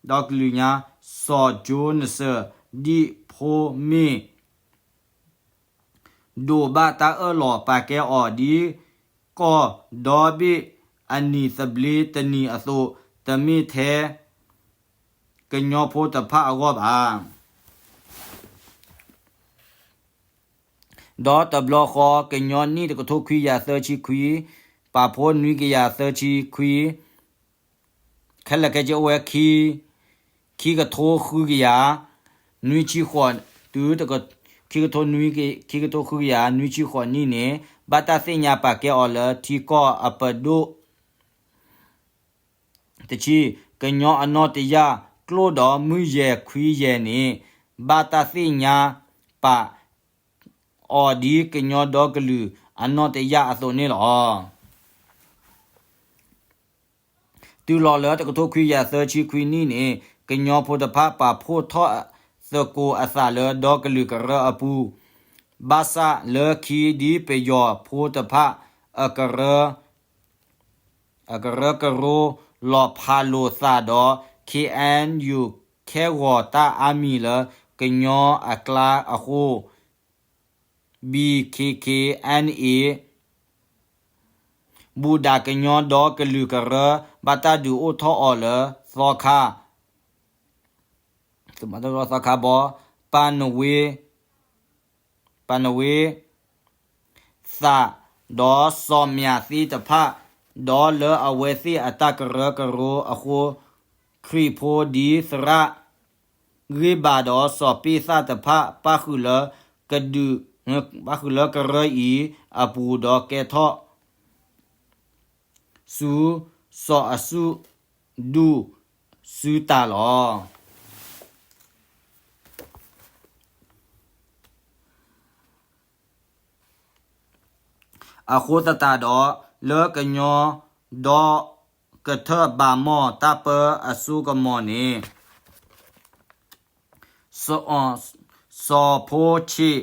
ဒီကလုာ်ညါ စီၤကၠိနစၢၤ ဒံၣ်ဖိမ့ၢ် ဒိးဘၣ်တၢ်အၢၣ်လီၤပာ်ကဲအီၤဒ် ကီၢ်ဒီဘ့ၣ်အနံၤသဘျ့တနံၤအသိး, တမ့ၢ်ထဲ ကညီဖိတဖၣ်အဂီၢ်ဘၣ်. ဒီးတဘျီဃီ ကညီနံၣ်တကထိခွံကယၤသၢဆံခွံ ပာ်ဖှိၣ်နွံကယၤသၢဆံခွံ ခဲလၢာ်ခဲဆ့အိၣ်ဝဲ ခံကထိဃုကယၤ နွံဆံဃိး တုၤ ခံကထိ ခံကထိဃုကယၤ နွံဆံဃိးနံၣ်န့ၣ် ဘၣ်တၢ်သ့ၣ်ညါပာ်ကဲအီၤလၢထံကီၢ်အပဒိၣ် တဆံ, ကညီအနီၣ်တယၢ်ကျိၣ်ဒီးမုၢ်ယဲၢ်ခွံယဲၢ်န့ၣ် ဘၣ်တၢ်သ့ၣ်ညါပာ်အီၤဒ်ကညီဒီကလုာ်အနီၣ်တယၢ်အသိးန့ၣ်လီၤ. တုၤလီၤလၢတကထိခွံကယၤသၢဆံခွံနံၣ်န့ၣ် ကညီဖိတဖၣ်ပာ်ဖှိၣ်ထီၣ်သကိးအသးလၢဒီကလုာ်ကရၢအပူၤ, ဘၣ်ဆၣ်လၢခံဒ်ပယီၤဖိတဖၣ် အကရၢ အကရၢကရိလီၤဖးလိာ်သးဒီး ခ့ၣ်အဲၣ်ယူၣ် ခဲဂီၤတၢ်အါမံၤလၢကညီအကျါအဃိ ဘံၣ်ခ့ၣ်ခ့ၣ်အဲၣ်အ့ၣ် ဘူၣ်ဒၣ်ကညီဒီကလုာ်ကရၢ ဘၣ်တၢ်ဒုးအိၣ်ထီၣ်အီၤလၢသီခါ သီခါဘီ ပာ်နဝ့ ပာ်နဝ့ သး ဒီးစီၤမၠးသ့တဖၣ်, ဒီးလၢအဝဲသ့ၣ်အတၢ်ကရၢကရိအဃိ ခရံာ်ဖိဒ်သရၣ်ဂ့ၢ်ဘၣ်ဒီးစီၤပ့းသၣ်တဖၣ် ပၣ်ဃုာ်လၢကဒုး ပၣ်ဃုာ်လၢကရၢအံၤအပူၤဒီးကဲထီၣ် ဆူ စီၤအစုဒုၣ်စုတၢ်လီၤ. အဃိသတးဒီး လၢကညီဒီကထၢၣ်ဘၣ်မီၢ်တၢ်ပၢအစိကမီၤန့ၣ် စီၤဖိဆံး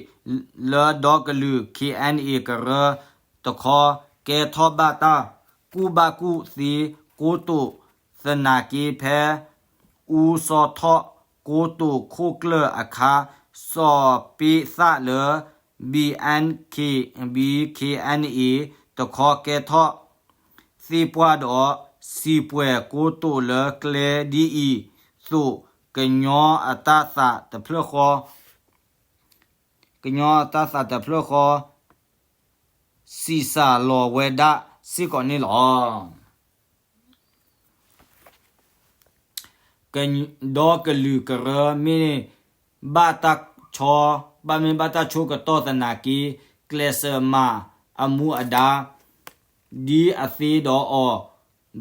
လၢဒီကလုာ် ခ့ၣ်အဲၣ်အ့ၣ် ကရၢတခီ ကဲထီၣ်ဘၣ်တၢ်ကူၣ်ဘၣ်ကူၣ်သ့ကိတိာ်သနာ်က့ ဖဲအူစီၤထီၣ်ကိတိာ်ခိၣ်ကျၢၢ်အခါ စီၤပ့းသၣ်လၢ ဘံၣ်ခ့ၣ်အဲၣ်အ့ၣ် တခီကဲထီၣ်သ့ပှၢ်ဒီး စံၣ်ပှဲၤကိတိာ်လၢကျဲဒ်အံၤသိး ကညီအတၢ်သးတဖျၢၣ်ဃီ ကညီအတၢ်သးတဖျၢၣ်ဃီ စံးစၢ်လီၤဝဲဒၣ်စ့ၢ်ကီးန့ၣ်လီၤ. ဒီကလုာ်ကရၢမ့ၢ်ဘၣ်တၢ်ဆီ ဘၣ်မ့ၢ်ဘၣ်တၢ်ဆိကတီၢ်သနာ်က့ ကျဲးစၢးမၤအမူအဒါ ဒ်အသ့ဒီးအီၤ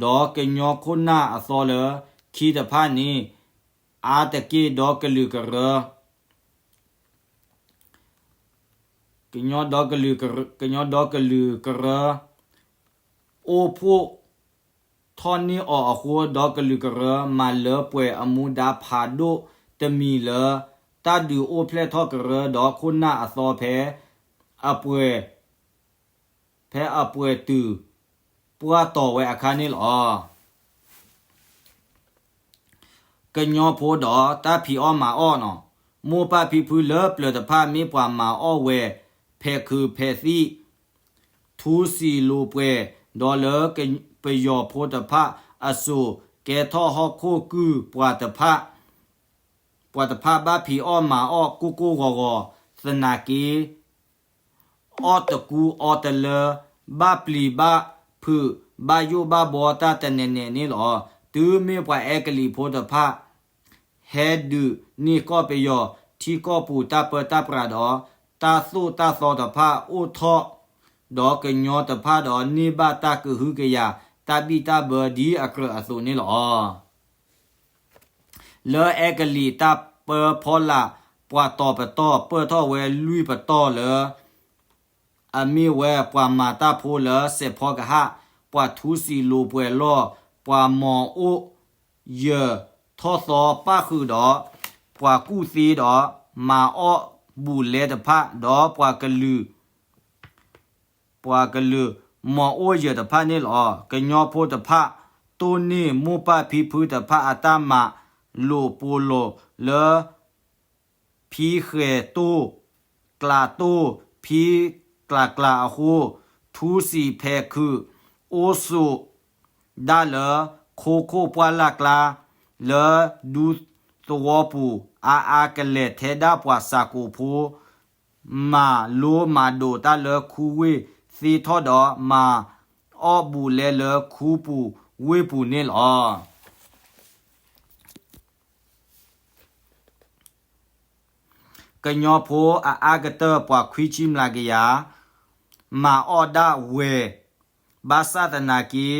ဒီးကညီခိၣ်နၢ်အသီလၢခံတဖၣ်န့ၣ် အါတက့ၢ်ဒီကလုာ်ကရၢ ကညီဒီကလုာ်ကရၢ အိၣ်ဖှိၣ် ထီၣ်န့ၢ်အီၤအဃိ ဒီကလုာ်ကရၢ မၤလၢပှဲၤအမူဒါဖးဒိၣ်တမံၤလၢ တၢ်ဒုးအိၣ်ဖျဲၣ်ထီၣ်ကရၢ ဒီးခိၣ်နၢ်အသီဖဲ အပှဲၤ ဖဲအပှဲၤတုၤပှၢ်တီၤဝဲအခါန့ၣ်လီၤ. ကညီဖိဒီးတၢ်ဖံးအီၣ်မၤအီၣ်နီၤ, မိၢ်ပၢ်ဖံဖုလၢပျၢၤတဖၣ် မ့ၢ်ပှၤမၤအီၣ်ဝဲ ဖဲးခုးဖဲးသံၣ် ထူစံာ်လိာ်ပှဲၤ, ဒီးလၢပယီၤဖိတဖၣ်အစိၤ ကဲထီၣ်ဟီၣ်ခိၣ်ကုၢ်ပှၤတဖၣ်, ပှၤတဖၣ်ဘၣ်ဖံးအီၣ်မၤအီၣ်ကိၢ်ကိၢ်ဂီၤဂီၤသနာ်က့ အီၣ်တကူအီတလၢ, ဘၣ်ပျံၤဘၣ်ဖုး, ဘၣ်ယိၣ်ဘၣ်ဘှီတၢ်တနဲၤနဲၤန့ၣ်လီၤ. တုၤမ့ၢ်ပှၤအဲကလံးဖိတဖၣ် ဟဲဒုးန့ၢ်ကီၢ်ပယီၤ ထံကီၢ်ပူၤတၢ်ပၢတၢ်ပြးဒီး တၢ်သိၣ်တၢ်သီတဖၣ်အိၣ်ထီၣ်, ဒီးကညီတဖၣ်ဒီးန့ၢ်ဘၣ်တၢ်ကဟုကယာ် တၢ်ဘံၣ်တၢ်ဘၢဒ်အကြၢးအသိးန့ၣ်လီၤ. လၢအဲကလံးတၢ်ပၢဖီလာ် ပှၤတီၤပတီၢ်ပၢၢ်ထီၣ်ဝဲလွံၢ်ပတီၢ်လၢ အမ့ၢ်ဝဲပှၤမၤတၢ်ဖိလၢစဲးဖီကဟၣ်, ပှၤထူစံာ်လိာ်ပှဲၤလီၢ်, ပှၤမီၤအိၣ်ယၢၤထီၣ်သီပၣ်ဃုာ်ဒီး ပှၤကူၣ်သ့ဒီးမၤအီၣ်ဘူးလဲတဖၣ်, ဒီးပှၤကလုာ် ပှၤကလုာ်မီၤအိၣ်ယၢၤတဖၣ်န့ၣ်လီၤ. ကညီဖိတဖၣ် တိၢ်န့ၢ်မိၢ်ပၢ်ဖံဖုတဖၣ်အတၢ်မၤလိာ်ပိာ်လိာ်လၢ ဖံဃဲၤတိၢ်, ကျးတိၢ်, ဖံကျးကျးအဃိ, ထူစံာ်ဖဲးခုး အိၣ်ဆိးဒၣ်လၢခိခိၣ်ပှၢ်လၢ်ကျါ လၢဒူသဝီပူၤ အါအါကလဲာ်ထဲဒၣ်ပှၤစးကိးဖိ မၤလိမၤဒိးတၢ်လၢခူဝ့ၢ်သ့ထီၣ်ဒီး မၤအီၣ်ဘူးလဲလၢခူပူၤဝ့ၢ်ပူၤန့ၣ်လီၤ. ကညီဖိအအါကတၢၢ် ပှၤခွံဆံမျးကယၤ မၤအီၣ်ဒၣ်ဝဲ ဘၣ်ဆၣ်သနာ်က့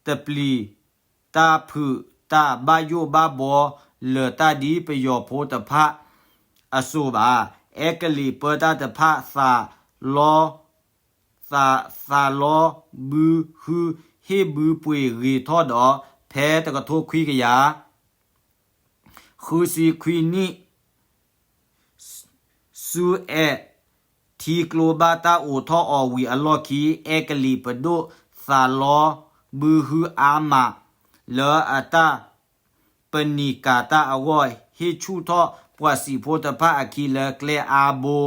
တပျံၤတၢ်ဖုးတၢ်ဘၣ်ယိၣ်ဘၣ်ဘှီ လၢၤတၢ်ဒ်ပယီၤဖိတဖၣ်အစိၤဘၣ်. အဲကလံးပၢတၢ်တဖၣ် သးလီ သး သးလီဘုဟု ဟ့ၣ်ဘုပှ့ၤဂ့ၤထီၣ်ဒီး ဖဲတကထိခွံကယၤ ဃုဆံခွံနံၣ် ဆူအဲၣ် ထံကျိဘၣ်တၢ်အိးထီၣ်အီၤဝံၤအလီၢ်ခံ အဲကလံးပဒိၣ်သးလီဘုဟုအါမး လၢအတၢ်ပနံာ်ကၤတၢ်အဂီၢ် ဟ့ၣ်ဆူၣ်ထီၣ်ပှၤစံာ်ဖိတဖၣ်အခံလၢကျဲအါဘိ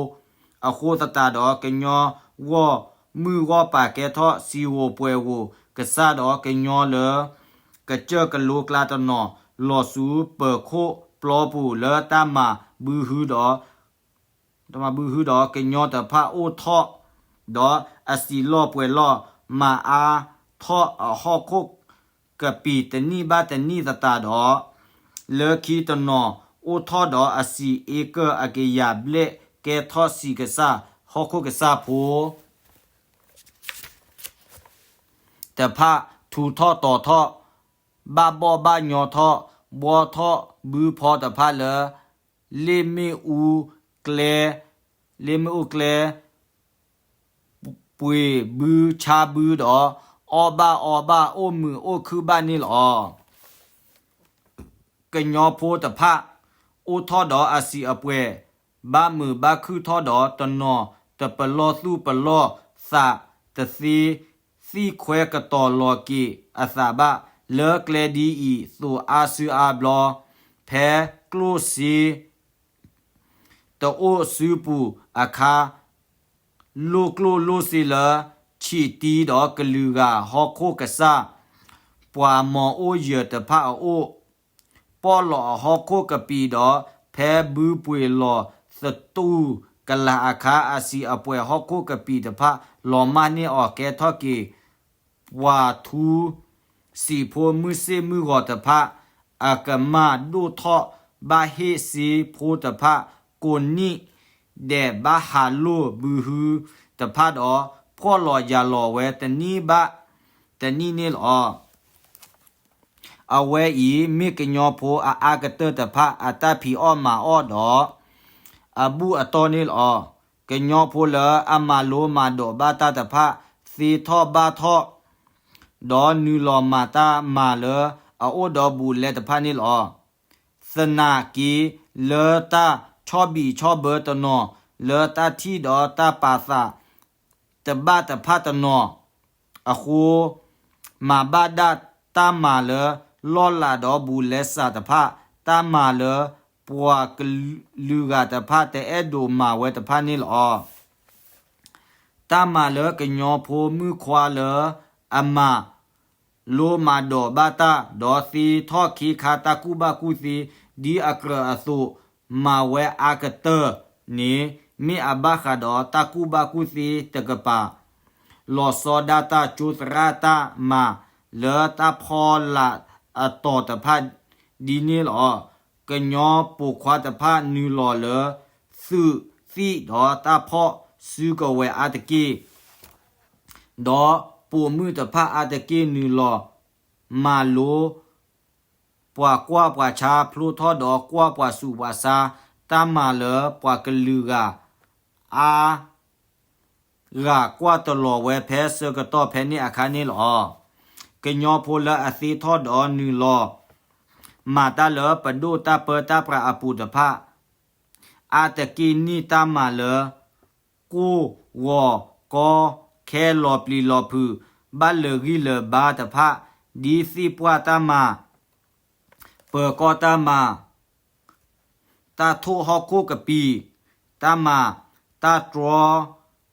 အဃိသတးဒီး ကညီဂီၢ်မုၢ်ဂီၢ်ပၤကဲထီၣ်စံာ်ဧိၤပှဲၤဧိၤကစၢ်ဒီး ကညီလၢ ကစၢၢ်ကလိကျါတနီၤ လီၤဆူပၢၤခိၣ်ပျီပူၤလၢတၢ်မၤဘုဟုဒီး တၢ်မၤဘုဟုဒီး ကညီတဖၣ်အိၣ်ထီၣ်ဒီးအစံာ်လီၢ်ပှဲၤလီၢ် မၤအါထီၣ်အဟီၣ်ခိၣ်ကပံာ်တနံၣ်ဘၣ်တနံၣ်သတးဒီး လၢခံတနီၤအိၣ်ထီၣ်ဒီးအစံာ်အ့ကၢၢ်အကယၤဘျဲၣ် ကဲထီၣ်စံာ်ကစၢ် ဟီၣ်ခိၣ်ကစၢ်ဖိ တဖၣ် ထူးထီၣ်တီၤထီၣ် ဘၣ်ဘီၣ်ဘၣ်ညီထီၣ် ဘှီထီၣ်ဘုဖီတဖၣ်လၢ လ့ၣ်မ့ၣ်အူကျဲ လ့ၣ်မ့ၣ်အူကျဲ ပှ့ၤဘုဆါဘုဒီး အီၣ်ဘၣ်အီဘၣ် အိၣ်မုာ်အိၣ်ခုၣ်ဘၣ်န့ၣ်လီၤ. ကညီဖိတဖၣ် အိၣ်ထီၣ်ဒီးအစံာ်အပှဲၤ ဘၣ်မုာ်ဘၣ်ခုၣ်ထီၣ်ဒီးတနီၤ တပလီၢ်သူၣ်ပလီၢ်သးတသ့ သံၣ်ခွဲးကတီၤလီၤက့ၤအသးဘၣ်. လၢကျဲဒ်အံၤ သိးအါစုအါဘျီ ဖဲကျိၣ်စ့ တအိၣ်စုပူၤအခါ လိၣ်ကျိၣ်လိၣ်စ့လၢ ဆံးတံဒီးကလုာ်ဂၤဟီၣ်ခိၣ်ကစၢ် ပှၤမီၤအိၣ်ယၢၤတဖၣ်အအိၣ် ပီၣ်လီၤအဟီၣ်ခိၣ်ကပံာ်ဒီး ဖဲဘုပှ့ၤလီၤသတူၢ်ကလာ်အခါ အစံာ်အပှဲၤဟီၣ်ခိၣ်ကပံာ်တဖၣ် လီၤမၢ်န့ၢ်အီၤ ကဲထီၣ်က့ၤ ပှၤထူ စံာ်ဖိမုၢ်စ့ၣ်မုၢ်ဂီၤတဖၣ် အကမၢ်ဒိၣ်ထီၣ် ဘၣ်ဟ့ၣ်စ့ဖိတဖၣ် ကိးနံၣ်ဒဲး ဘၣ်ဟးလိၢ်ဘုဟုတဖၣ်ဒီး ဖှီၣ်လီၤယာ်လီၤဝဲတနံၣ်ဘၣ်တနံၣ်န့ၣ်လီၤ. အဝဲအံၤမ့ၢ်ကညီဖိအအါကတၢၢ်တဖၣ် အတၢ်ဖံးအီၣ်မၤအီၣ်ဒီး အဘူၣ်အတီၢ်န့ၣ်လီၤ. ကညီဖိလၢအမၤလိမၤဒိးဘၣ်တၢ်တဖၣ် သ့ထီၣ်ဘၣ်ထီၣ် ဒီးနုာ်လီၤမၤတၢ်မၤလၢအအိၣ်ဒီးဘူးလဲတဖၣ်န့ၣ်လီၤ. သနာ်က့ လၢတၢ်ဆီၣ်ဘံၣ်ဆီၣ်ဘၢတနီၤ လၢတၢ်ထံၣ်ဒီးတၢ်ပာ်သး တဘၣ်တဖၣ်တနီၤအဃိ မၤဘၣ်ဒၣ်တၢ်မၤလၢလီၢ်လၤဒီးဘူးလဲစးတဖၣ်, တၢ်မၤလၢပှၤကလုာ်ဂၤတဖၣ်တအဲၣ်ဒိးမၤဝဲတဖၣ်န့ၣ်လီၤ. တၢ်မၤလၢကညီဖိမုၣ်ခွါလၢအမၤလိမၤဒိးဘၣ်တၢ်, ဒီးသ့ထီၣ်ခ့ခါတၢ်ကူၣ်ဘၣ်ကူၣ်သ့ ဒ်အကြၢးအသိး မၤဝဲအါကတၢၢ်န့ၣ် မ့ၢ်အဘၣ်ဃးဒီးတၢ်ကူၣ်ဘၣ်ကူၣ်သ့တကပၤ, လီၤဆီဒၣ်တၢ်ကၠိသရၣ်တၢ်မၤလၢတၢ်ဖီလာ်အတီၤတဖၣ်ဒ်န့ၣ်လီၤ. ကညီပိာ်ခွါတဖၣ်နုာ်လီၤလၢ သုးသံၣ်ဒီးတၢ်ဖီၣ်စုကဝဲၤအါတက့ၢ်, ဒီးပိာ်မုၣ်တဖၣ်အါတက့ၢ်နုာ်လီၤ မၤလိ ပှၤကွၢ်ပှၤဆါဖျိထီၣ်ဒီးကွၢ်ပှၤဆူးပှၤဆါ, တၢ်မၤလၢပှၤကလုာ်ဂၤအါ ဂၤကွၢ်တလီၤဝဲဖဲဆၢကတီၢ်ဖဲန့ၣ်အခါန့ၣ်လီၤ. ကညီဖိလၢအသ့ထီၣ်ဒီးနုာ်လီၤ မၤတၢ်လၢပဒိၣ်တၢ်ပၢတၢ်ပြးအပူၤတဖၣ် အါတက့ၢ်န့ၣ် တၢ်မၤလၢ ကိၢ်ဂီၤကီခဲလီၤပျံၤလီၤဖုး ဘၣ်လၢာ်ဂံၢ်လၢာ်ဘါတဖၣ် ဒ်သ့ၣ်ပှၢ်တၢ်မၤ ပၢၤကီၢ်တၢ်မၤ တၢ်ထိၣ်ဟီၣ်ခိၣ်ကပံာ်တၢ်မၤ တၢ်တြီ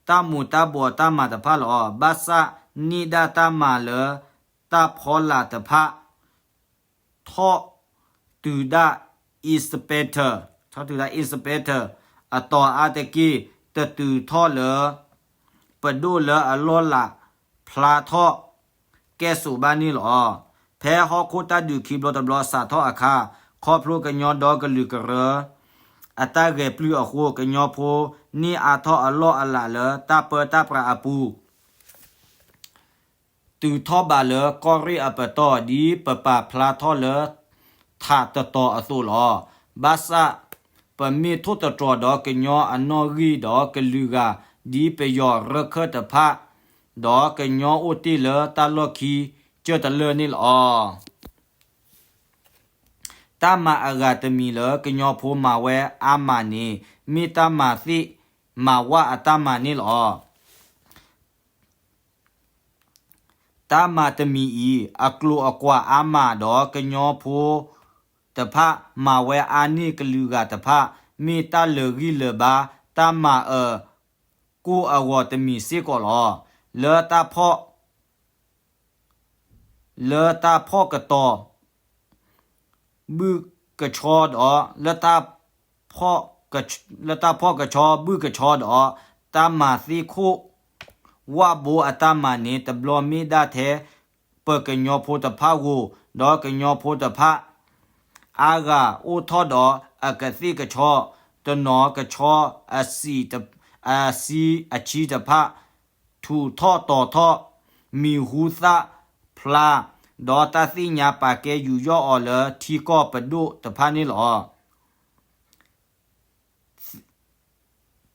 တၢ်မူၤတၢ်ဘှီးတၢ်မၤတဖၣ်လီၤ. ဘၣ်ဆၣ်န့ၢ်ဒၣ်တၢ်မၤလၢတၢ်ဖီလာ်တဖၣ် ထီၣ်တုၤဒၣ် inspector, ထီၣ်တုၤဒၣ် inspector အတီၤအါတက့ၢ် တတုၤထီၣ်လၢ ပဒိၣ်လၢအလီၢ်လၤဖျါထီၣ်ကဲၣ်ဆိးဘၣ်န့ၣ်လီၤ. ဖဲဟီၣ်ခိၣ်တၢ်ဒုးခံဘျီတဘျီစးထီၣ်အခါ ခီဖျိကညီဒီကလုာ်ကရၢ အတၢ်ဂဲၤပျုၢ်အဃိ ကညီဖိန့ၢ်အါထီၣ်အလီၢ်အလၤလၢတၢ်ပၢတၢ်ပြးအပူၤ တုၤထီၣ်ဘးလၢကီၢ်ရ့ၣ်အပတီၢ် ဒ်ပပာ်ဖျါထီၣ်လၢထးတတီၤအသိးလီၤ. ဘၣ်ဆၣ် ပမ့ၢ်ထိၣ်သတြီၤဒီးကညီအနီၣ်ဂံၢ်ဒီးကလုာ်ဂၤ ဒ်ပယီၤရၢၢ်ခၢၣ်တဖၣ်, ဒီးကညီအိၣ်တ့ၢ်လၢတၢ်လီၢ်ခံကၢၢ်တလၢၢ်န့ၣ်လီၤ. တၢ်မၤအဂၤတမံၤလၢကညီဖိမၤဝဲအါမးန့ၣ် မ့ၢ်တၢ်မၤသ့ၣ်မၤဝၣ်အတၢ်မၤန့ၣ်လီၤ. တၢ်မၤတမံၤအံၤ အကျိၤအကွာ်အါမးဒီး ကညီဖိတဖၣ်မၤဝဲအါန့ၢ်ကလုာ်ဂၤတဖၣ် မ့ၢ်တၢ်လၢာ်ဂံၢ်လၢာ်ဘါ တၢ်မၤအၢကိၢ်အဂီၤတမံၤစ့ၢ်ကီးလီၤ. လၢတၢ်ဖီၣ် လၢတၢ်ဖီၣ်ကတီၤ ဘုၣ်ကဆီဒီး လၢတၢ်ဖီၣ်ကဆီဘုၣ်ကဆီဒီး တၢ်မၤသ့ၣ်ခိၣ် ဝၣ်ဘိအတၢ်မၤန့ၣ် တဘျီမ့ၢ်ဒၣ်ထဲ ပကညီဖိတဖၣ်ဂိၢ် ဒီးကညီဖိတဖၣ် အါဂၤအိၣ်ထီၣ်ဒီးအကသ့ၣ်ကဆီ တနီၤကဆီ အဆံးအဆံးအဆံးတဖၣ် ထူးထီၣ်တီၤထီၣ် မံၤဟူသၣ်ဖ ဖျါ, ဒီးတၢ်သ့ၣ်ညါပာ်ကဲယူးယီၣ်အီၤလၢထံကီၢ်ပဒိၣ်တဖၣ်န့ၣ်လီၤ.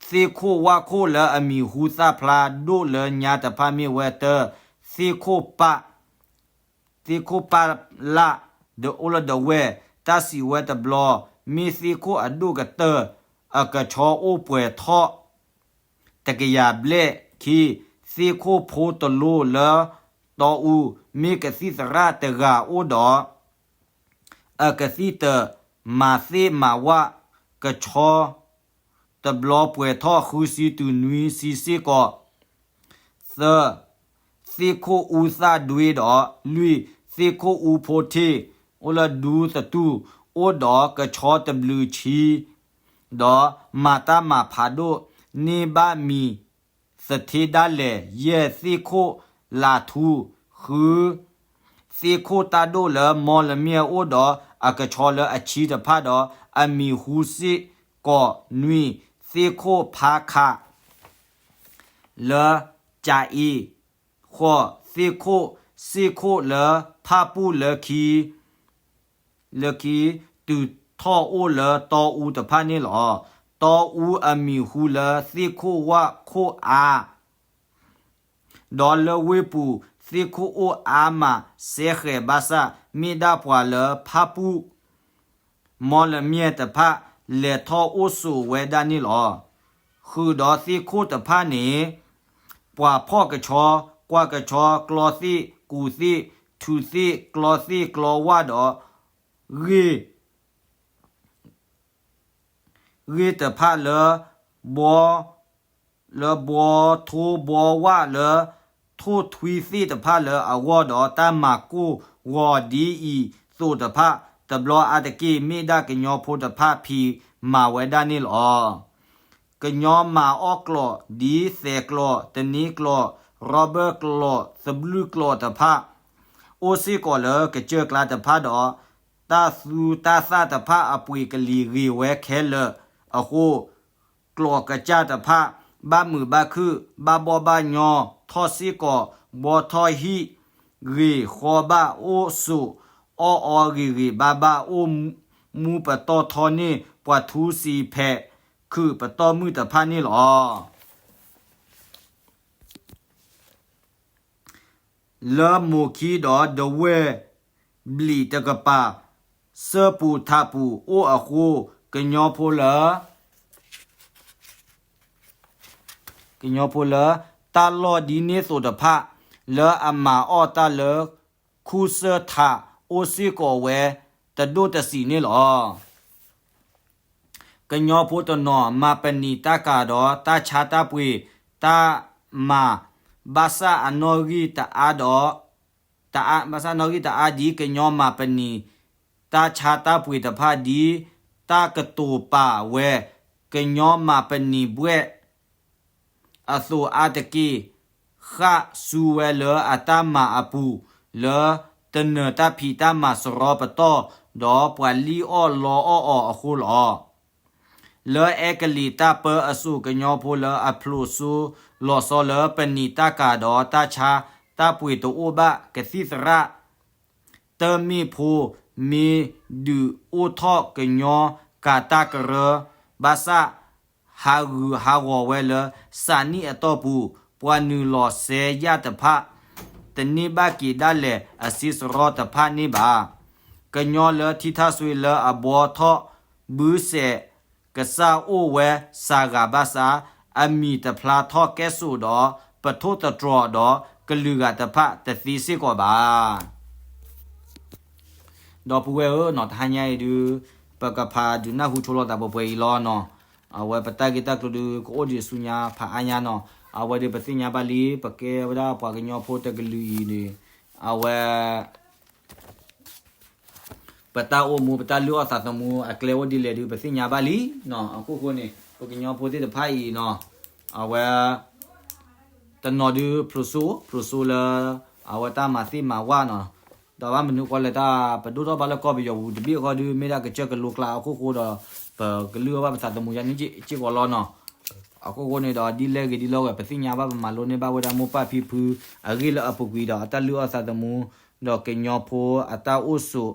သ့ၣ်ခိၣ်ဝၣ်ခိၣ်လၢအမံၤဟူသၣ်ဖျါဒိၣ်လၢညါတဖၣ်မ့ၢ်ဝဲတၢ် သ့ၣ်ခိၣ်ပၢ် သ့ၣ်ခိၣ်ပၢ်လၢ် ဒီးအိၣ်လၢဒဝဲၢ် တၢ်စံးဝဲတဘျီ မ့ၢ်သ့ၣ်ခိၣ်အဒိၣ်ကတၢၢ် အကဆီအိၣ်ပှဲၤထီၣ် တကယၤဘျဲၣ်ခံ, သ့ၣ်ခိၣ်ဖိတလိလၢတီအူ မ့ၢ်ကသံၣ်သရၣ်တဂၤအိၣ်ဒီး အကသံၣ်တၢ်မၤသ့ၣ်မၤဝၣ် ကဆီ တဘျီပှဲၤထီၣ်ဃုဆံတုၤနွံဆံစ့ၢ်ကီး, သၢ, သ့ၣ်ခိၣ်အူသၣ်ဒွ့ဒီး လွံၢ်, သ့ၣ်ခိၣ်အူဖိထ့ၣ် အိၣ်လၢဒူသတူၢ် အိၣ်ဒီးကဆီတဘျုးဆံ ဒီးမၤတၢ်မၤဖးဒိၣ်န့ၢ်ဘၣ်မံၤသထ့ဒၣ်လဲာ်, ယဲၢ်, သ့ၣ်ခိၣ်လးထူ, ဃု, သ့ၣ်ခိၣ်တၢ်ဒိၣ်လၢမီလမၠဲၣ်အိၣ်ဒီးအကဆီလၢအဆံတဖၣ်ဒီးအမံၤဟူစ့ၢ်ကီး, နွံ, သ့ၣ်ခိၣ်ဖါခး လၢကၠၤအ့ၤ, ဃိး, သ့ၣ်ခိၣ်စ့ၣ်ခိၣ်လၢဖၣ်ပူၣ်လၢခံ လၢခံ တုၤထီၣ်အိၣ်လၢတီအူတဖၣ်န့ၣ်လီၤ. တီအူအမံၤဟူလၢသ့ၣ်ခိၣ်ဝၣ်ခိၣ်အါ ဒီးလၢဝ့ၢ်ပူၤ သ့ၣ်ခိၣ်အိၣ်အါမးစဲဃဲၤဘၣ်ဆၣ် မ့ၢ်ဒၣ်ပှၤလၢဖၣ်ပူၣ် မီလမၠဲၣ်တဖၣ် လဲၤထီၣ်အိၣ်ဆိးဝဲဒၣ်န့ၣ်လီၤ. ဃုာ်ဒီးသ့ၣ်ခိၣ်တဖၣ်န့ၣ် ပှၤဖီၣ်ကဆီ, ကွၢ်ကဆီ, ကျီသ့ၣ်, ကူးသ့ၣ်, ထုးသ့ၣ်, ကျီသ့ၣ်, ကျီဝၣ်ဒီး ဂ့ၢ် ဂ့ၢ်တဖၣ်လၢ ဘှီ လၢဘှီထိဘှီဝၣ်လၢ ထိၣ်ထွံသ့ၣ်တဖၣ်လၢအဂီၢ်ဒီး တၢ်မၤကိၢ်ဂီၤဒ်အံၤသိးတဖၣ် တဘျီအါတက့ၢ် မ့ၢ်ဒၣ်ကညီဖိတဖၣ်ဖံးမၤဝဲဒၣ်န့ၣ်လီၤ. ကညီမၤအီၣ်ကျိး ဒ်သဲးကျိး, တနံၤကျိး, ရီဘၢၣ်ကျိး, သဘျုၣ်ကျိးတဖၣ် အိၣ်စ့ၢ်ကီးလၢကစၢၢ်ကျါတဖၣ်ဒီး တၢ်သူတၢ်သၣ်တဖၣ်အပှ့ၤကလံၤဂ့ၤဝဲခဲလၢာ်အဃိ ကျိးကစၢ်တဖၣ် ဘၣ်မုာ်ဘၣ်ခုၣ် ဘၣ်ဘီၣ်ဘၣ်ညီ ထီၣ်စ့ၢ်ကီး ဘှီထီၣ်ဟံၣ် ဂ့ၤဃီဘၣ် အိၣ်ဆိးအီၣ်အီဂ့ၤဂ့ၤဘၣ်ဘၣ် အိၣ်မူပတီၢ်ထီန့ၢ် ပှၤထူစံးဖဲးခုးပတီၢ်မုၣ်တဖၣ်န့ၣ်လီၤ. လၢမိၢ်ခံဒီးဒဝဲၢ်ဘျံးတကပၤ စၢပူၤထးပူၤအိၣ်အဃိ ကညီဖိလၢ ကညီဖိလၢ တၢ်လီၢ်ဒ်န့ၣ်သိးတဖၣ် လၢအမၤအီၣ်တၢ်လၢခူစၢၢ်ထး အိၣ်စ့ၢ်ကီးဝဲတဒိၣ်တဆံးန့ၣ်လီၤ. ကညီဖိတနီၤ မၤပနံာ်တၢ်ကၤဒီးတၢ်ဆါတၢ်ပှ့ၤတၢ်မၤ ဘၣ်ဆၣ်အနီၣ်ဂံၢ်တအါဒီး တအါ ဘၣ်ဆၣ်နီၣ်ဂံၢ်တအါဒ်ကညီမၤပနံာ် တၢ်ဆါတၢ်ပှ့ၤတဖၣ်ဒ် တၢ်ကတိၤပာ်ဝဲ ကညီမၤပနံာ်ဘှဲၣ် အသိးအါတက့ၢ် ဃၣ်ဆူဝဲလၢအတၢ်မၤအပူၤ လၢတနၢၤတၢ်ဖံးတၢ်မၤစရီပတီၢ် ဒီးပှၤလံၣ်အီၣ်လီအီၣ်အီၤအဃိလီၤ. လၢအဲကလံးတၢ်ပၢအစိၤ ကညီဖိလၢအဖျိးစိလီၤဆီလၢပနံာ်တၢ်ကၤဒီးတၢ်ဆါတၢ်ပှ့ၤတအိၣ်ဘၣ် ကသံၣ်သရၣ် တၢ်မ့ၢ်ဖိ မ့ၢ်ဒုးအိၣ်ထီၣ်ကညီကၤတၢ်ကရၢ ဘၣ်ဆၣ် ဟးဂူာ်ဟးဂီၤဝဲလၢ စးနံၣ်အတီၢ်ပူၤ ပှၤနုာ်လီၤစဲးယၣ်တဖၣ် တန့ၢ်ဘၣ်က့ၤဒၣ်လဲာ်အစ့စရီတဖၣ်န့ၣ်ဘၣ်. ကညီလၢထံထၣ်စွ့လၢအဘှီထီၣ်ဘုစဲး ကစၢ်အိၣ်ဝဲစှၤဂၤဘၣ်ဆၣ် အမံၤတဖျါထီၣ်ကဲစိာ်ဒီး ပထိၣ်သတြီၤဒီးကလုာ်ဂၤတဖၣ်တသ့စ့ၢ်ကီးဘၣ်. ဒီပုၢ်ဝဲၢ်ဧၢ, တဟါညါအံၤဒုး ပကဖးဒုးနၢ်ဟူဆိလီၤသးပှဲၤပှဲၤအံၤလီၤနီၤ. အဝဲပတၢ်ဂ့ၢ်တၢ်ကျိၤဒုး ကအိၣ်ဒံးဆူညါဖးအါညါနီၤ. အဝဲဒုးပသ့ၣ်ညါဘၣ်လံ ပကဲဝဲဒၣ်ပှၤကညီဖိတကလုာ်အံၤန့ၣ် အဝဲ ပတၢ်အိၣ်မူ ပတၢ်လုၢ်အီၣ်သးသမူအကျဲအိၣ်ဒ်လဲၣ်ဒုး ပသ့ၣ်ညါဘၣ်လံနီၤ. အခိၣ်ဃိန့ၣ် ပကညီဖိသ့ၣ်တဖၣ်အံၤနီၤ အဝဲ တနီၤဒုးဖျိးစိ ဖျိးစိလၢ အဝဲတၢ်မၤသ့ၣ်မၤဝၣ်နီၤ. ဒီးဘၣ်မနုၤဃိလဲၣ် တၢ်ပဒိၣ်ထီၣ်ဘၣ်လၢကီၢ်ပယီၤပူၤတဘ့ၣ်ဃီဒုး မ့ၢ်ဒၣ်ကစၢၢ်ကလိကျါအခိၣ်ဃိဒီး ပကလုၢ်အီၣ်ဘၣ်ပသးသမူယါန့ၣ်စ့ၢ်ကီးလီၤနီၤ. အခိၣ်ဃိန့ၣ်ဒီး ဒ်လဲၣ်ဂ့ၤဒ်လဲၣ်ဂ့ၤ ပသ့ၣ်ညါဘၣ် ပမၤလိန့ၢ်ဘၣ်ဝဲဒၣ်မိၢ်ပၢ်ဖံဖု အဂ့ၢ်လၢအပူၤကွံာ်ဒီး အတၢ်လုၢ်အီၣ်သးသမူ ဒီးကညီဖိအတၢ်အိၣ်ဆိး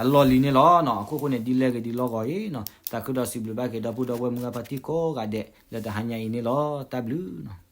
အလီၢ်လံၤန့ၣ်လီၤ. အခိၣ်ဃိန့ၣ် ဒ်လဲၣ်ဂ့ၤဒ်လဲၣ်ဂ့ၤအံၤ သးခုဒီးစံးဘျုးဘၣ်က့ၤ ဒီပုၢ်ဒီဝဲၢ်မုၢ်ဂၢ်ဖါတံၢ်ကိးဂၤဒဲး လၢတဟါညါအံၤန့ၣ်လီၤ. တၢ်ဘျုး